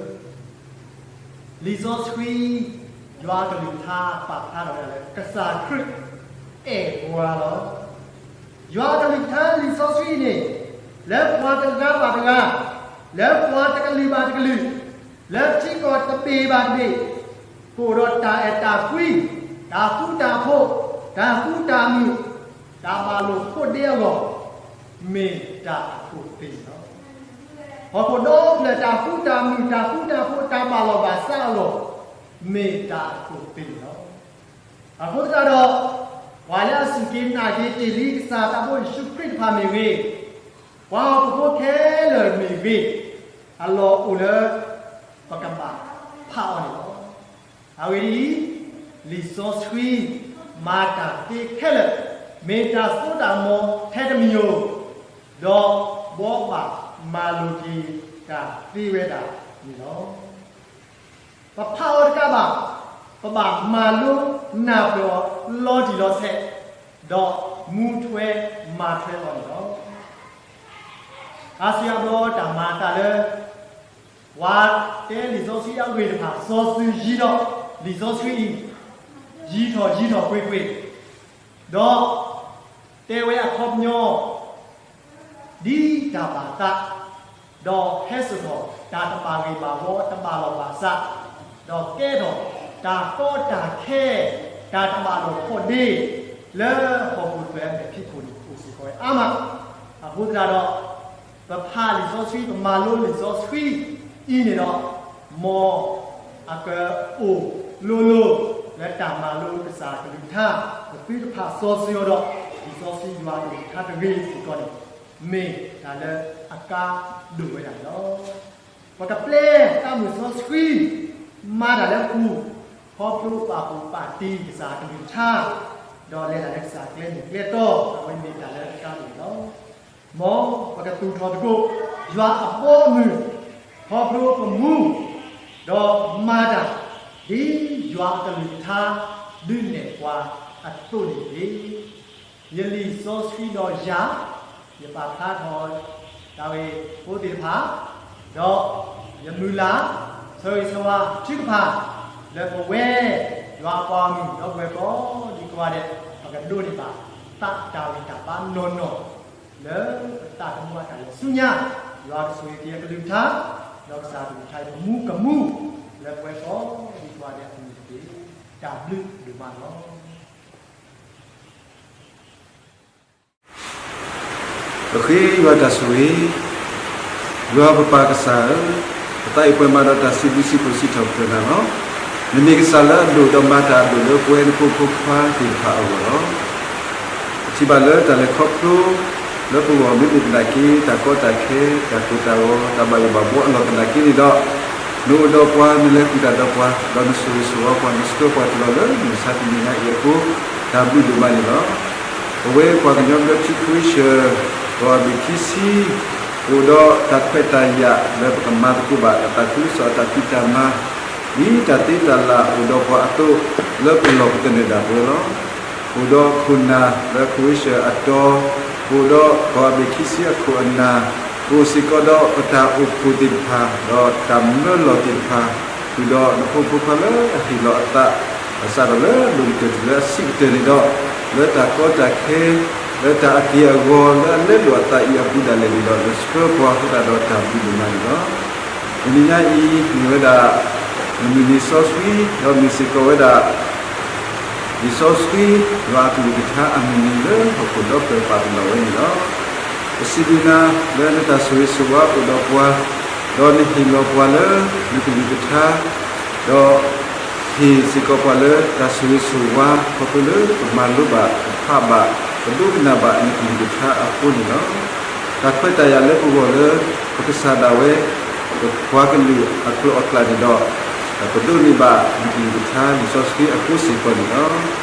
လံာ်စီဆှံ ယွၤအကလုၢ်ကထါပာ်ဖျါထီၣ်ဝဲဒၣ်လၢ ကစၢ်ခရံာ်အဲၣ်ပှၤလီၤ. ယွၤအကလုၢ်ကထါလံာ်စီဆှံန့ၣ် လၢပှၤတဂၤဘၣ်တဂၤ, လၢပှၤတကလုာ်ဘၣ်တကလုာ်, လၢထံကီၢ်တဘ့ၣ်ဘၣ်တဘ့ၣ်, ကအိၣ်ဒီးတၢ်အဲၣ်တၢ်ကွံ, တၢ်ဃူတၢ်ဖိး, တၢ်ဃူတၢ်မုာ် တၢ်ဘၣ်လိာ်ဖိးဒ့အဂီၢ် မ့ၢ်တၢ်အခိၣ်သ့ၣ်န့ၣ်လီၤ. ဟီၣ်ခိၣ်ဒီဖျၢၣ် တၢ်ဃူတၢ်မုာ် တၢ်ဃူတၢ်ဖိး တၢ်ဘၣ်လီၢ်ဘၣ်စးအဂီၢ် မ့ၢ်တၢ်အခိၣ်သ့ၣ်န့ၣ်လီၤ. အဃိသတးဒီး ပှၤလၢအစူၢ်က့ၤနာ်က့ၤတ့ၢ်လံကစၢ်သးဘိယ့ၣ်ၡူးခရံာ်တဖၣ်မ့ၢ်ဂ့ၤ, ပှၤဟီၣ်ခိၣ်ဖိခဲလၢာ်မ့ၢ်ဂ့ၤ, အလီၢ်အိၣ်လၢ ပကဘၣ်ဖးအီၤန့ၣ်လီၤ. အဂ့ၢ်ဒ်အံၤ, လံာ်စီဆှံ မၤတၢ်သ့ခဲလၢာ် မ့ၢ်တၢ်စိတၢ်ကမီၤထဲတမံၤဧိၤ, ဒီးဘှီဘၣ်မၤလိက့ၤတၢ်သ့ဝဲဒၣ်န့ၣ်လီၤ. ပဖးအီၤတကးဘၣ်, ပဘၣ်မၤလိနၢ်ပၢၢ်အီၤလီၤတံၢ်လီၤဆဲး, ဒီးမူထွဲမၤထွဲအီၤန့ၣ်လီၤ. အါစုအါဘျီတၢ်မၤအသးလၢ ပှၤတဲလံာ်စီဆှံအဂ့ၢ်တဖၣ် စီၤစုၤယံၤဒီးလံာ်စီဆှံအံၤ ယံၤထီၣ်ယံၤထီၣ်ကွ့ၢ်ကွ့ၢ်, ဒီးတဲဝဲအခီပညီ ဒ်တၢ်ဘၣ်သး, ဒီးဟဲစိာ်ထီၣ်တၢ်တဘၣ်ဂ့ၢ်ဘၣ်ဝီ တဘၣ်လီၢ်ဘၣ်စး, ဒီးကဲထီၣ်တၢ်ကီတၢ်ခဲ, တၢ်တဘၣ်လိာ်ဖိးဒ့ လၢဟီၣ်ခိၣ်တဖျၢၣ်အမဲာ်ဖံးခိၣ်န့ၣ် အိၣ်စ့ၢ်ကီးဝဲအါမး. အဃိသတးဒီး ပဖးလံာ်စီဆှံ ပမၤလိလံာ်စီဆှံအံၤန့ၣ်ဒီး မ်အကအိၣ်လိၤလိၤ လၢတၢ်မၤလိကစၢ်ကလုၢ်ကထါ ပသုတဖၣ်စီဆှံအီၤဒီး လံာ်စီဆှံယွၤအကလုၢ်ကထါတဂ့ၤစ့ၢ်ကီးန့ၣ် မ့ၢ်တၢ်လၢအကါဒိၣ်ဝဲဒၣ်န့ၣ်လီၤ. ပကပျဲတၢ်မုာ်စီဆှံ မၤတၢ်လၢပူၤ, ခီဖျိပာ်ဖှိၣ်ပာ်တံၢ်ကစၢ်ကလုၢ်ကထါ, ဒီးလဲၤတၢ်လၢကစၢ်ကျဲမုၢ်ကျဲတီ, အဝဲမ့ၢ်တၢ်လၢအကါဒိၣ်န့ၣ်လီၤ. မ်ပကသူၣ်ထီၣ်သကိး ယွၤအဘီအမုၢ် ခီဖျိပမူ ဒီးမၤတၢ် ဒ်ယွၤအကလုၢ်ကထါ ဒုးနဲၣ်ပှၤအသိးန့ၣ်တက့ၢ်. ယလံာ်စီဆှံဒီးယၤ ယပာ်ဖျါထီၣ် တၢ်ဂ့ၢ်ဖိသ့ၣ်တဖၣ်, ဒီးယမုၢ်လၢ် ဆၢဂ့ၤဆၢဝါထုကဖၣ် လၢပဝဲ ယွၤအပှၤဂီၢ်မုၢ် ဒီပုၢ်ဝဲၢ်ကိးဒံကိးဂၤဒဲး ပကဒိးန့ၢ်ဘၣ် သးတၢ်ဂံၢ်တၢ်ဘါနီၢ်နီၢ် လၢပသးသမူအတၢ်လဲၤဆူညါ, ယွၤကဆိၣ်ဂ့ၤက့ၤအကလုၢ်ကထါ, ဒီးကစၢ်အကလုၢ်ကထါ ပမူကမူ လၢပဝဲကိးဒံကိးဂၤဒဲးအပူၤန့ၣ်တက့ၢ်. တၢ်ဘျုးဒိၣ်မးလီၤ. ပဃ့ယွၤတၢ်ဆိၣ်ဂ့ၤ, ယွၤပပၢ်ကစၢ်ဧၢ, ပသးအိၣ်ပှဲၤမးဒီး တၢ်စံးဘျုးစံးဖှိၣ်စံးထီၣ်ပတြၢၤနၤလီၤ. နမ့ၢ်ကစၢ်လၢအဒိၣ်ဒီးမၤတၢ်အဒိၣ်လၢပဝဲနဖိမုၣ်ဖိခွါသ့ၣ်တဖၣ်အဂီၢ်လီၤ. ပထံၣ်ဘၣ်လၢတၢ်လဲၤခီဖျိ လၢပဂီၢ်မ့ၢ်အိၣ်သနာ်က့ တၢ်ကီတၢ်ခဲ တၢ်ကိၢ်တၢ်ဂီၤ တၢ်ဘၣ်ယိၣ်ဘၣ်ဘှီအလီၢ်သနာ်က့န့ၣ်ဒီး နအိၣ်ဒီးပှၤ နလဲၤဃုာ်တၢ်ဒီးပှၤ ဒီးနဆိၣ်ဂ့ၤဆိၣ်ဝါပှၤ နဆှၢပှၤတုၤလီၤလၢမုၢ်မဆါတနံၤညါအံၤအဃိ တၢ်ဘျုးဒိၣ်မးန့ၣ်လီၤ. ပဝဲပှၤကညီဘျၢထံခဝ့ၡၢၣ် ဒီးအဘ့ၣ်ခံဆံ အိၣ်ဒီးတၢ်ခွဲးတၢ်ယာ်လၢပကမၤသကိးဘၣ်တၢ်သးခုကစီၣ်အတၢ်ဖံးတၢ်မၤ ဒ်တၢ်သ့တၢ်လၢ်အိၣ်ဒီးပှၤအသိး လၢပလီၢ်ပသနၢၣ်ဒၣ်ပဝဲလီၤ. အိၣ်ဒီးခိၣ်နၢ်လၢခဝ့ၡၢၣ်အတီၤ, အိၣ်ဒီးပှၤအဘ့ၣ်ခံဆံအခိၣ်အနၢ်, ပအိၣ်စ့ၢ်ကီးဒီးပတၢ်အိၣ်ဖှိၣ်သ့ၣ်တဖၣ် ဒီးတၢ်မၢလီၢ်သ့ၣ်တဖၣ်, ဃုာ်ဒီးနဖိမုၣ်ဖိခွါလၢအဟ့ၣ်လီၤအသး အစးထီၣ်လၢလိၣ်ကတၢၢ်တုၤလၢအဆံးကတၢၢ်န့ၣ်ဒီး လၢတၢ်ကီတၢ်ခဲ လၢတၢ်အက့ၢ်အဂီၤ လၢအလဲလိာ်အသးအံၤအပူၤဒၣ်လဲာ်န့ၣ်ဒီး နဆှၢပှၤအဃိသတးဒီးတၢ်ဘျုးဒိၣ်မးန့ၣ်လီၤ. တနံၤညါအံၤ မ့ၢ်ဝဲဒၣ် နမုၢ်နံၤစီဆှံ ဒီးမ့ၢ်စ့ၢ်ကီးဝဲဒၣ် လံာ်စီဆှံ ယွၤအကလုၢ်ကထါအမုၢ်နံၤလၢဟီၣ်ခိၣ်ဒီဖျၢၣ်ပာ်ပနီၣ်ဝဲန့ၣ်လီၤ. ပစံးဘျုးနၤလၢနတၢ်ဆိၣ်ဂ့ၤဆိၣ်ဝါအိၣ်ဒီးပှၤ, ဒီးနဟ့ၣ်လီၤပှၤလၢနကလုၢ်ကထါ, ဒီးဟ့ၣ်စ့ၢ်ကီးပှၤလၢတၢ်ဆိၣ်ဂ့ၤဆိၣ်ဝါ ခီဖျိလၢပမၤလိဘၣ် ပဖးဘၣ် ပဒိကနၣ်ဘၣ်နကလုၢ်ကထါအဃိန့ၣ်လီၤ. တၢ်ခွဲးတၢ်ယာ်လၢပဂီၢ်လၢ ပကစၢ်ဒၣ်ဝဲ ပပှၤကလုာ်အကျိာ်အကျဲန့ၣ်ဒီး ပဒိးန့ၢ်ဘၣ်နကလုၢ်ကထါလံာ်စီဆှံအဃိစ့ၢ်ကီးန့ၣ်လီၤ.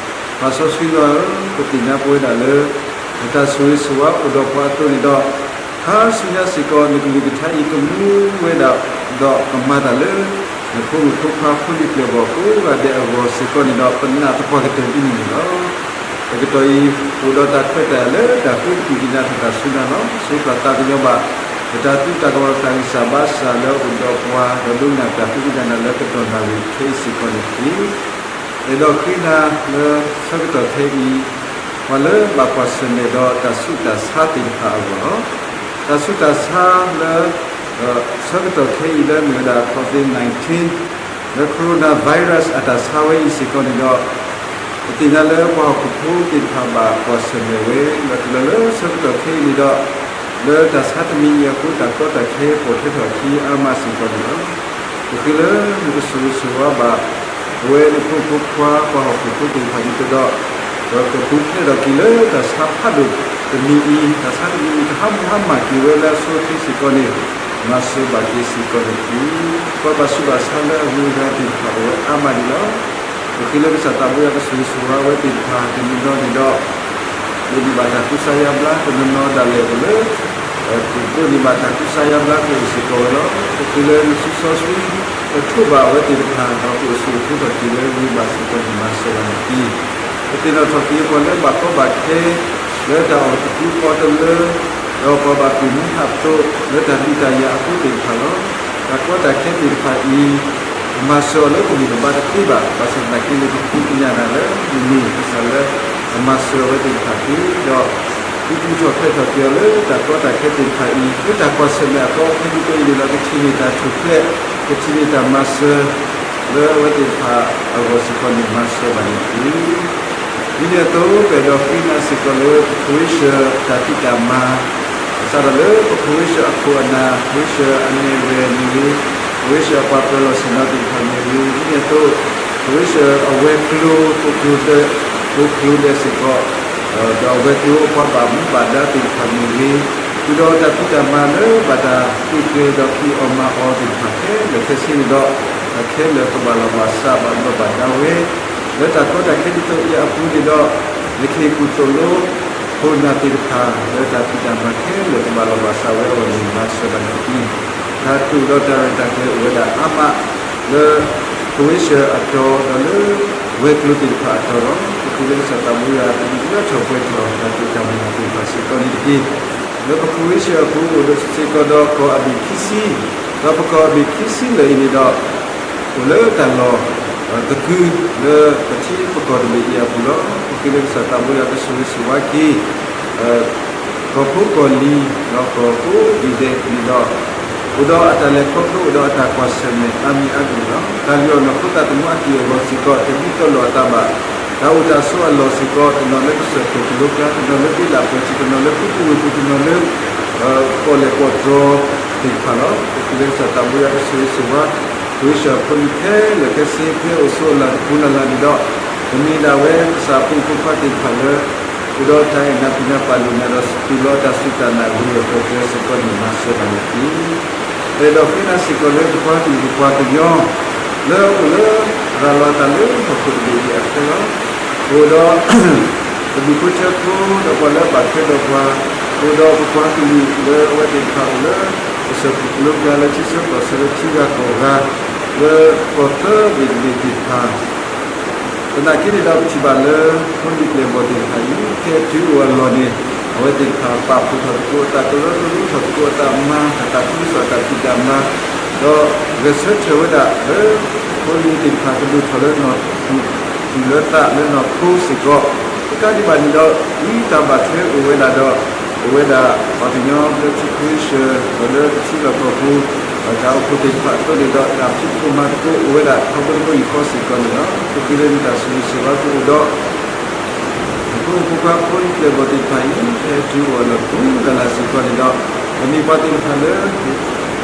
ပၢ်စီဆှံယွၤဧၢ, ပသ့ၣ်ညါပဝဲဒၣ်လၢ နတၢ်ဆိၣ်ဂ့ၤဆိၣ်ဝါအိၣ်ဒီးပှၤအသိးန့ၣ်ဒီး ခါဆူညါစ့ၢ်ကီး နကလုၢ်ကထါအံၤကမူဝဲဒၣ် ဒီးကမၤတၢ်လၢ နဖိမုၣ်ဖိခွါဖိလံၤပျဲၢ်ဘီၣ်ကိးဂၤဒဲးအဂီၢ်စ့ၢ်ကီးန့ၣ်ဒီး ပနာ်သပှၢ်ကတၢၢ်ဒ်န့ၣ်န့ၣ်လီၤ. တကတီၢ်အံၤ အိၣ်ဒီးတၢ်ခွဲးတၢ်ယာ်လၢတၢ်ဃ့ကသံၣ်ကသီထီၣ်တၢ်ဆူနၤလီၤ. ဆိပာ်သးကညီၤဘၣ် ပတၢ်သူတၢ်ကဝီၤတၢ်ဂံၢ်စၢ်ဘါစၢ်လၢအအိၣ်ဒီးပှၤ ဒီးဒိကနၣ်တၢ်သူၣ်ကံၢ်သးနၤလၢကတီၢ်နၣ်ရံၣ်ခဲအံၤစ့ၢ်ကီးန့ၣ်တက့ၢ်. အဲၣ်ဒိးဃ့နၤလၢဆၢကတီၢ်ခဲအံၤ ပှၤလၢဘၣ်ကွၢ်ဆၢၣ်မဲာ်ဒီးတၢ်ဆူးတၢ်ဆါသ့ၣ်တဖၣ်အဂီၢ်လီၤ. တၢ်ဆူးတၢ်ဆါလၢ ဆၢကတီၢ်ခဲအံၤလၢမ့ၢ်ဝဲဒၣ် COVID nineteen လၢ coronavirus အတၢ်ဆါဝဲအံၤစ့ၢ်ကီးန့ၣ်ဒီး ပသ့ၣ်ညါလၢပှၤဟီၣ်ခိၣ်ဖိသ့ၣ်တဖၣ်ဘၣ်ကွၢ်ဆၢၣ်မဲာ်ဝဲ ဒီးတုၤလီၤလၢဆၢကတီၢ်ခဲအံၤန့ၣ်ဒီး, လၢတၢ်ဆါတမံၤအံၤအဃိ တၢ်ကီတၢ်ခဲပိာ်ထွဲထီၣ်အခံအါမးစ့ၢ်ကီးန့ၣ်လီၤ. ပဃ့လၢနကဆိၣ်ဂ့ၤဆိၣ်ဝါဘၣ် ပဝဲနဖိမုၣ်ဖိခွါပှၤဟီၣ်ခိၣ်ဖိသ့ၣ်တဖၣ်ဒ်သိးဒီး, ဒီးကပူၤဖျဲးထီၣ်က့ၤလၢတၢ်ဆါဖးဒိၣ်တမံၤအံၤ, တၢ်ဆါတမံၤအံၤ ကဟါမၢ်ဟါမၢ်က့ၤဝဲလၢအဆိအချ့စ့ၢ်ကီးန့ၣ်, မၤစၢၤဘၣ်က့ၤစ့ၢ်ကီးန့ၣ်တက့ၢ်. ပှၤဘၣ်ဆူးဘၣ်ဆါလၢအဂုၤအဂၤသ့ၣ်တဖၣ်အိၣ်ဝဲအါမးန့ၣ်လီၤ. ပဃ့လၢကစၢ်သးဘိယွၤကဆိၣ်ဂ့ၤဆိၣ်ဝါဝဲသ့ၣ်တဖၣ် တနီၤနီၤန့ၣ်ဒီး ဒိးန့ၢ်ဘၣ်တၢ်ကူစါယါဘျါ, တနီၤနီၤဒၣ်လဲာ်အိၣ်လၢ ဒိးန့ၢ်ဘၣ်တၢ်ကူစါယါဘျါကအိၣ်စ့ၢ်ကီးဝဲလီၤ. ပဃ့လၢနစုစီဆှံ ကထိးဘၣ်အဝဲသ့ၣ်တဖၣ် ဒီးကအိၣ်ဆူၣ်အိၣ်ချ့ထီၣ်က့ၤဝဲဂ့ၤဘၣ်စ့ၢ်ကီးန့ၣ် မၤစၢၤဘၣ်န့ၣ်တက့ၢ်. ပသ့ၣ်နီၣ်ထီၣ်က့ၤပှၤလၢဘၣ်ကီဘၣ်ခဲ လၢတၢ်အီၣ်တကူအီတလၢ ဒီးပှၤဘၣ်ပျံၤမူဟးဖျိး လၢတၢ်ဒုးတၢ်ယၤအဃိသ့ၣ်တဖၣ်လီၤ. တၢ်ကီတၢ်ခဲသ့ၣ်တဖၣ်အံၤ ပမၤစၢၤအီၤလၢပဂံၢ်ပဘါတသ့ဘၣ်. ဘၣ်ဆၣ်သနာ်က့န့ၣ် ပဃုသ့ၣ်ညါနၤလၢ မ့ၢ်ကစၢ်လၢအမၤစၢၤအဝဲသ့ၣ်တဖၣ်တက့ၢ်. ဒီး ဃုထီၣ်ဖျဲးထီၣ်က့ၤအီၤလၢတၢ်ကီတၢ်ခဲသ့ၣ်တဖၣ်အံၤ လၢတၢ်ကွၢ်ဆၢၣ်မဲာ်အသီခဲကနံၣ်အံၤန့ၣ်ဒီး ကထံၣ်န့ၢ်တၢ်ထူၣ်ဖျဲး, ကထံၣ်န့ၢ်တၢ်မၤစၢၤ လၢအဝဲသ့ၣ်တဖၣ်အဂီၢ်စ့ၢ်ကီးန့ၣ် မၤစၢၤဘၣ်န့ၣ်တက့ၢ်. ဒ်န့ၣ်အသိး ပအဲၣ်ဒိးဃ့နၤစ့ၢ်ကီးလၢ ပခဝ့ၡၢၣ်တၢ်ဖံးတၢ်မၤ စးထီၣ်လၢပခဝ့ၡၢၣ်အခိၣ်အနၢ်, ခဝ့ၡၢၣ်အနဲၣ်ရွဲၣ်မ့ၢ်ဂ့ၤ, ခဝ့ၡၢၣ်အပှၤပၢၤလီၢ်ဆ့ၣ်နီၤသ့ၣ်တဖၣ်မ့ၢ်ဂ့ၤ, ဒ်န့ၣ်အသိး ခဝ့ၡၢၣ်အဝဲၤကျိၤ ကျိၤကျိၤဒဲး, ကျိၤကျိၤဒဲးစ့ၢ်ကီး ဒီးအဝဲၤကျိၤအပှၤဘၣ်မူဘၣ်ဒါသ့ၣ်တဖၣ်မ့ၢ်ဂ့ၤ, ဃုာ်ဒီးတၢ်ဖံးတၢ်မၤလၢဘၣ်တၢ်ဃ့ကျဲၤဒီးဖံးအီၣ်မၤအီၤသ့ၣ်တဖၣ် ခဲလၢာ်ခဲဆ့န့ၣ်ဒီး, တၢ်ခဲလၢာ်ကဘၣ်လီၢ်ဘၣ်စးဘၣ်ဘျီးဘၣ်ဒါဝဲ, လၢတၢ်ကီတၢ်ခဲဒ်သိးအံၤအပူၤန့ၣ်ဒီး, ယကဟ့ၣ်ကူၣ်သိၣ်လိ ခိၣ်နၢ်သ့ၣ်တဖၣ် လၢတၢ်ဖံးတၢ်မၤခဲလၢာ်ကဘၣ်လီၢ်ဘၣ်စးဝဲအဂီၢ်န့ၣ် မၤစၢၤဘၣ်န့ၣ်တက့ၢ်. တၢ်တိာ်ဒီးတၢ်ရဲၣ်တၢ်ကျဲၤအိၣ်ဝဲဒၣ်အါမး လၢ ခဝ့ၡၢၣ်အတီၤ ဒီးလၢဝဲၤကျိၤသ့ၣ်တဖၣ်အတီၤဒီး ပဃ့လၢကစၢ်သးဘိယွၤ ကဒုးလၢထီၣ်ပှဲၤထီၣ် တၢ်တိာ်တၢ်မုၢ်လၢ်သ့ၣ်တဖၣ်စ့ၢ်ကီးန့ၣ်တက့ၢ်. လၢပခဝ့ၡၢၣ်အပူၤအိၣ်ဒီးစ့ၢ်ကီးဒီးကီၢ်အဘ့ၣ်ခံဆံ, ဒီးပကီၢ်အဘ့ၣ်ခံဆံလၢာ်အံၤန့ၣ်ဒီး အိၣ်လၢတၢ်လီၢ်သကုၤ လၢပထံပကီၢ်တဘ့ၣ်အံၤအပူၤလီၤ. ပဃ့လၢကစၢ်သးဘိယွၤကဆိၣ်ဂ့ၤဆိၣ်ဝါက့ၤ ကီၢ်ဖိကီၢ်လံၤ ဒီးကီၢ်ဖိဒ်လဲၣ်န့ၣ်ဒီး, အိၣ်ဒီးအတၢ်လဲၤခီဖျိ အိၣ်ဒီးအတၢ်ကွၢ်ဆၢၣ်မဲာ်အါမံၤအါဂ့ၢ်န့ၣ်လီၤ. တၢ်လုၢ်အီၣ်နီၢ်ခိသးသမူအတံၢ်အဂီၢ်စ့ၢ်ကီး တဒ်သိးလိာ်အသးဘၣ်. တၢ်အိၣ်တၢ်ဆိးအလီၢ်စ့ၢ်ကီး တနီၤလၢကစၢၢ်ခိၣ်ကလိကျါ, တနီၤလၢသ့ၣ်လၣ်ပှဲၤထံး, တနီၤလၢဖုတံၢ်ဝ့ၢ်ပူၤ, တနီၤလၢ ကီၢ်လဲၢ်ကီၢ်တြီၤသ့ၣ်တဖၣ်လီၤ. ပဃ့လၢကစၢ်သးဘိယွၤကဆိၣ်ဂ့ၤဆိၣ်ဝါ ခဝ့ၡၢၣ်ဖိလံၤခဲလၢာ်ခဲဆ့ ဖဲအိၣ်ဆိးအလၢ်တပူၤလၢ်လၢ်န့ၣ်ဒီး, ပမ့ၢ်ဒၣ်ဝဲကစၢ်အဖိမုၣ်ဖိခွါသ့ၣ်တဖၣ်လၢ အိၣ်ဒီးတၢ်အဲၣ်နၤကွံနၤပာ်လုၢ်နၤဒီး စတူးလီၤတၢ်စူၢ်တၢ်နာ်ဂ့ၤဂ့ၤပှဲၤပှဲၤစ့ၢ်ကီးန့ၣ် မၤစၢၤဘၣ်န့ၣ်တက့ၢ်. ပအဲၣ်ဒိးဃ့နၤစ့ၢ်ကီးလၢပပှၤကလုာ်ပပှၤကညီ လၢအအိၣ်လၢရၤလီၤအသးလၢဟီၣ်ခိၣ်တဘ့ၣ်အံၤအခဲလီၤ. အိၣ်ဒီး ပဒူၣ်ဖိထၢဖိ ဒီးပှၤလၢအဘၣ်ထွဲဒီးပှၤ, အိၣ်ဒီးပပှၤကလုာ်လၢအဝဲသ့ၣ်တဖၣ်အိၣ်လၢ ကစၢၢ်ခိၣ်ကလိကျါလၢထံဆၢကီၢ်ဆၢလၢထံဂၤကီၢ်ဂၤ လၢကီၢ်သၢဘ့ၣ်တဘ့ၣ်သ့ၣ်တဖၣ် သနာ်က့န့ၣ်ဒီး ပထံၣ်ဘၣ်လၢ ဖိလံၤပျဲၢ်ဘီၣ်သ့ၣ်တဖၣ်အံၤ ဖဲတုၤအိၣ်အလီၢ်န့ၣ် အဝဲသ့ၣ်တဖၣ်ပာ်ဖှိၣ်ထီၣ်သကိးအသး ကရၢကရိထီၣ်သကိးအသး မၤတၢ်သးခုကစီၣ်အတၢ်ဖံးတၢ်မၤ ဒီးဂဲၤဆၢထၢၣ်ဝဲဒၣ်လၢ ဖိလံၤသ့ၣ်တဖၣ်ကဒိၣ်ထီၣ်လၢနီၢ်သူၣ် သူၣ်လၢသးလၢနီၢ်ခိစ့ၢ်ကီး တကးဒံးဘၣ်န့ၣ်ဒီး ဒ်တၢ်ဘၣ်ထွဲအိၣ်ဝဲဒၣ်ဒီး အိၣ်ဝဲဒၣ်ပှၤကညီလၢထံခဝ့ၡၢၣ် ဒီးလၢပထံလီၢ်ကီၢ်ပူၤ တၢ်အိၣ်ဖှိၣ်သ့ၣ်တဖၣ်အသိးန့ၣ်ဒီး တၢ်ဖံးသကိးမၤသကိးအိၣ်ဝဲဒၣ်ထီဘိတဘိယူၢ်ဃီစ့ၢ်ကီးန့ၣ်လီၤ. ပဃ့လၢနတၢ်ဆိၣ်ဂ့ၤဆိၣ်ဝါကအိၣ်ဒီး ဖိမုၣ်ဖိခွါဖိလံၤပျဲၢ်ဘီၣ်သ့ၣ်တဖၣ်အံၤ ဖဲတုၤအိၣ်အလီၢ်တပူၤလၢ်လၢ်စ့ၢ်ကီးန့ၣ်ဒီး ပမ့ၢ်ပှၤသ့ၣ်တဖၣ်လၢ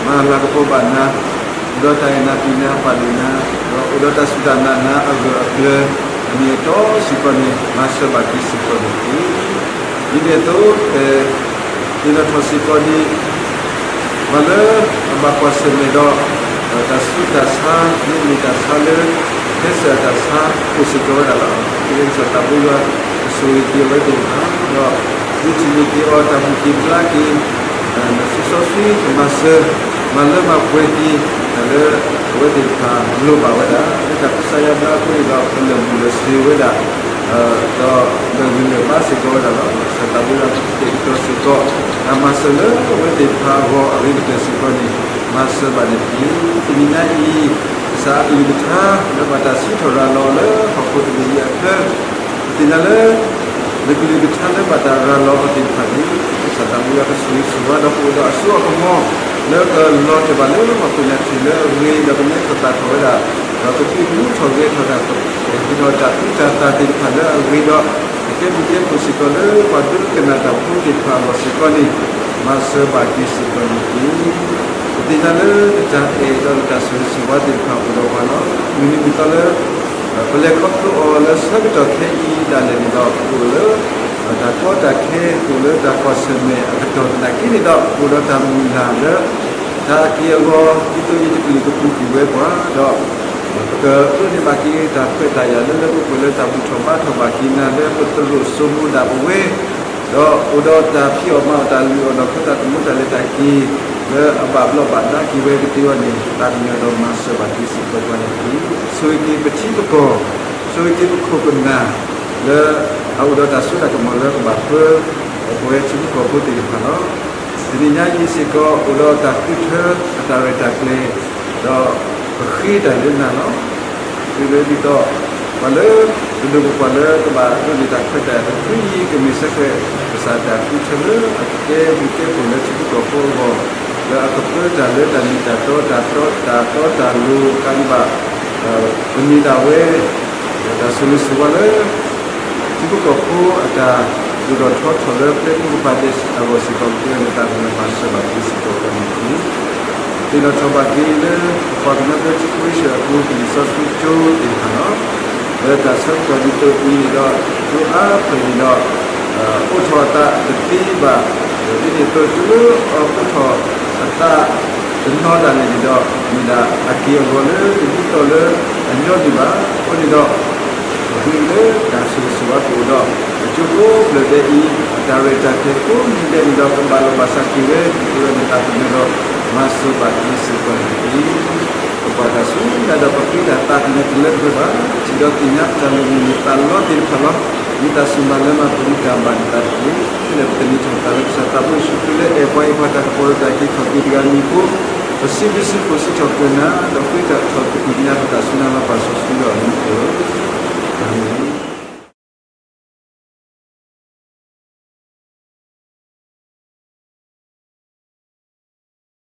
မၤလၤကပီၤဘၣ်နၤ, အိၣ်ဒီးတၢ်အဲၣ်နၤကွံနၤပာ်လုၢ်နၤ, ဒီးအိၣ်ဒီးတၢ်စူၢ်တၢ်နာ်နၤအဂၢၢ်အကျၢၤ အမ့ၢ်အတီစ့ၢ်ကီးန့ၣ် မၤစၢၤဘၣ်က့ၤစ့ၢ်ကီးန့ၣ်တက့ၢ်. ဒ်န့ၣ်အသိး ပ သ့ၣ်နီၣ်ထီၣ်စ့ၢ်ကီးန့ၣ် ပှၤလၢအဘၣ်ကွၢ်ဆၢၣ်မဲာ်ဒီး တၢ်ဆူးတၢ်ဆါ လၢမ့ၢ်တၢ်ဆါလၢ ဟဲစၢၤအတၢ်ဆါအိၣ်စ့ၢ်ကီးဝဲဒၣ်လီၤ. ပဃ့ကစၢ်သးဘိယွၤ ကဆိၣ်ဂ့ၤက့ၤအဝဲသ့ၣ်တဖၣ် ဒီး မ့ၢ်ထံၣ်န့ၢ်က့ၤအီၤတၢ်ဘူၣ်က့ၤဖျါက့ၤ လၢစီစီဆှံကမၤစၢၤ မၤလၢမၤပှဲၤက့ၤ တၢ်လၢအဝဲသ့ၣ်တဖၣ်လိၣ်ဘၣ်ဝဲဒၣ် လၢတၢ်ကူစါယါဘျါအဃိန့ၣ်ဒီး ပလၢၢ်ဘူၣ်လၢၢ်စ့ၤဝဲဒၣ် ဒီးလၢာ်ဂံၢ်လၢာ်ဘါစ့ၢ်ကီးဝဲဒၣ်လီၤ. ကစၢ်သးဘိယွၤကတဲာ်ကတီၤစ့ၢ်ကီး တၢ်မၤစၢၤလၢအဝဲသ့ၣ်တဖၣ်အဂီၢ်အဂ့ၤကတၢၢ်စ့ၢ်ကီးန့ၣ် မၤစၢၤဘၣ်န့ၣ်တက့ၢ်. တနံၤညါအံၤ ကစၢ်အကလုၢ်ကထါ လၢဘၣ်တၢ်စံးထီၣ်ရၤလီၤလၢဟီၣ်ခိၣ်တဘ့ၣ်အံၤအဖျၢၣ် ပသ့ၣ်ညါလၢ နကလုၢ်ကထါလၢဘၣ်တၢ်ရၤလီၤအီၤသ့ၣ်တဖၣ်န့ၣ် ကစၢ်သးဘိယွၤကဆိၣ်ဂ့ၤဆိၣ်ဝါဒီးပအိၣ်ဒီးအစိအကမီၤ လၢကလီၤတဲာ်ဘၣ်လၢဟီၣ်ခိၣ်ညါထံးလၢအဂ့ၤ ဒီးကမဲထီၣ်သၣ်ထီၣ်ဝဲဒၣ် ဒီးကဒုးမူထီၣ်ဂဲၤထီၣ်တၢ် ဟ့ၣ်ဒီးတၢ်သူတၢ်သၣ်သ့ၣ်တဖၣ်လၢအဂ့ၤဒီး အကဲဘျုးကဲဖှိၣ်စ့ၢ်ကီးလၢပှၤဒိကနၣ်တၢ်ဖိသ့ၣ်တဖၣ်အဂီၢ်စ့ၢ်ကီးန့ၣ် မၤစၢၤဘၣ်က့ၤစ့ၢ်ကီးန့ၣ်တက့ၢ်. ပသ့ၣ်ညါလၢနတၢ်အဲၣ်ဒီးနတၢ်ဆိၣ်ဂ့ၤဆိၣ်ဝါသ့ၣ်တဖၣ်အိၣ်ဒီးပှၤလီၤ. မုၢ်နံၤမုၢ်သီလၢ ပလဲၤခီဖျိအီၤလၢဆၢကတီၢ်ခဲအံၤဒၣ်လဲာ်န့ၣ်ဒီး ပအိၣ်လၢ တၢ်ကီတၢ်ခဲ ပအိၣ်လၢတၢ်ကွၢ်ဆၢၣ်မဲာ်အကတီၢ်သနာ်က့န့ၣ်ဒီး ပအိၣ်ဒီးတၢ်မုၢ်လၢ်လၢ တၢ်အက့ၢ်အဂီၤ ဒ်သိးအံၤတကလုာ်ကပူၤကွံာ်ဝဲပှၤဒီး ပကဒိးန့ၢ်ဘၣ်က့ၤတၢ်ခွဲးတၢ်ယာ်လၢလၢပှဲၤပှဲၤလၢတၢ်ဘူၣ်ထီၣ်ဘါထီၣ်ဘၣ်က့ၤနၤလၢပသရိာ်စိမိၤဒၣ်ပဝဲ ဒီးအိၣ်ဒီးတၢ်ဖံးအီၣ်မၤအီၣ်တၢ်လုၢ်အီၣ်ဒီး ခီသးသမူတၢ်လဲၤတၢ်က့ၤ လၢအဘၣ်ဘျီးဘၣ်ဒါက့ၤဝဲကသ့အဂီၢ်န့ၣ် သးကညီၤဒီးမၤစၢၤဘၣ်က့ၤစ့ၢ်ကီးပှၤန့ၣ်တက့ၢ်. ဆိၣ်ဂ့ၤက့ၤပထံပကီၢ်, ဆိၣ်ဂ့ၤက့ၤပခိၣ်ပနၢ် လၢအအိၣ်ဒီးတၢ်စိတၢ်ကမီၤလၢကဘၣ်ပၢ ပဝဲထံဖိကီၢ်ဖိသ့ၣ်တဖၣ်လီၤ. တနံၤညါအံၤစ့ၢ်ကီး အိၣ်ဒီးတၢ်ဃုထၢအတၢ်ရဲၣ်တၢ်ကျဲၤ ဒီးပဃ့တၢ်လၢနၤလီၤ. ဃ့လၢဒ်သိး ပှၤလၢ ပဒိၣ်ပပှၢ်လၢကဘၣ်ဒိးန့ၢ်တၢ်ခွဲးတၢ်ယာ်တဖုအံၤ ကမ့ၢ်စ့ၢ်ကီး ကစၢ်တၢ်ဃုထၢလၢအကကဲဘျုးကဲဖှိၣ်လၢထံဖိကီၢ်ဖိအဂီၢ် လၢအကပၢတၢ်လၢတၢ်မ့ၢ်တၢ်တီ တၢ်တီတၢ်လိၤ ကဒံးဘၣ် ပမ့ၢ်ဒၣ်ဝဲ တၢ်ဆိၣ်ဂ့ၤဆိၣ်ဝါလၢ ထံဖိကီၢ်ဖိအတၢ်ဒိၣ်ထီၣ်ထီထီၣ်လၢပျဲၢ်ဖိကပၤဒဲးအဂီၢ်စ့ၢ်ကီး ကသ့အဂီၢ်န့ၣ် သးကညီၤမၤစၢၤဘၣ်က့ၤစ့ၢ်ကီးပှၤန့ၣ်တက့ၢ်. သ့ၣ်နီၣ်ထီၣ်ဘၣ်က့ၤလၢ ပပှၤကညီဘျၢထံခရံာ်ဖိ ကလံၤစီဆှံကၠိသ့ၣ်တဖၣ်လီၤ. လၢတၢ်ဆၢကတီၢ်ဒ်သိးအံၤန့ၣ်ဒီး ကၠိအါဖျၢၣ်န့ၣ်ဒီး အိးထီၣ်အသးတသ့ဘၣ်, ဒ်န့ၣ်အသိးကၠိလၢအအိးထီၣ်အသးတနီၤဒၣ်လဲာ်န့ၣ်ဒီး မ့ၢ်ဒၣ်အက့ၢ်အဂီၤလၢတဒ်သိးလၢအညီန့ၣ်ဘၣ်. အဃိန့ၣ်ဒီး ပဃ့လၢတၢ်ဆိၣ်ဂ့ၤဆိၣ်ဝါကအိၣ်ဒီး အကၠိကိးဖျၢၣ်ဒဲးအံၤ အတၢ်ရဲၣ်တၢ်ကျဲၤကိးနံၤဒဲးန့ၣ်ဒီး ကဘၣ်လီၢ်ဘၣ်စးက့ၤဝဲ ကသ့အဂီၢ်န့ၣ် သးကညီၤဒီးမၤစၢၤဘၣ်က့ၤစ့ၢ်ကီးန့ၣ်တက့ၢ်. ပကွၢ်တၢ်ဆူညါဒီး ပဃ့တၢ်သးကညီၤတလၢပှဲၤဘၣ်, ထံၣ်ဒီးသ့ၣ်ညါပတၢ်လိၣ်မုာ်မ့ၢ်သးလီသ့ၣ်တဖၣ်လီၤ. မ့ၢ်တၢ်စူၢ်မၤလၢမၤပမူတၢ်ဘၣ်န့ၢ်သးတက့ၢ်. ဖဲန့ၣ်ပသန့ၤထီၣ်ပသးလၢကစၢ်သးဘိယ့ၣ်ၡူးခရံာ်လၢအဲၣ်ပှၤ ဟ့ၣ်ပှၤတၢ်ကပီၤဒီးတၢ်အုၣ်က့ၤခီၣ်က့ၤတဂၤအမံၤအဃိ, ပစံးဘျုးစံးဖှိၣ်စံးထီၣ်ပတြၢၤနၤ, ဒီးဃ့တၢ်ထီၣ်ပသးကညီၤပတၢ်ဆူညါလၢပၢ်စီဆှံဒီးအမံၤအဃိလီၤ.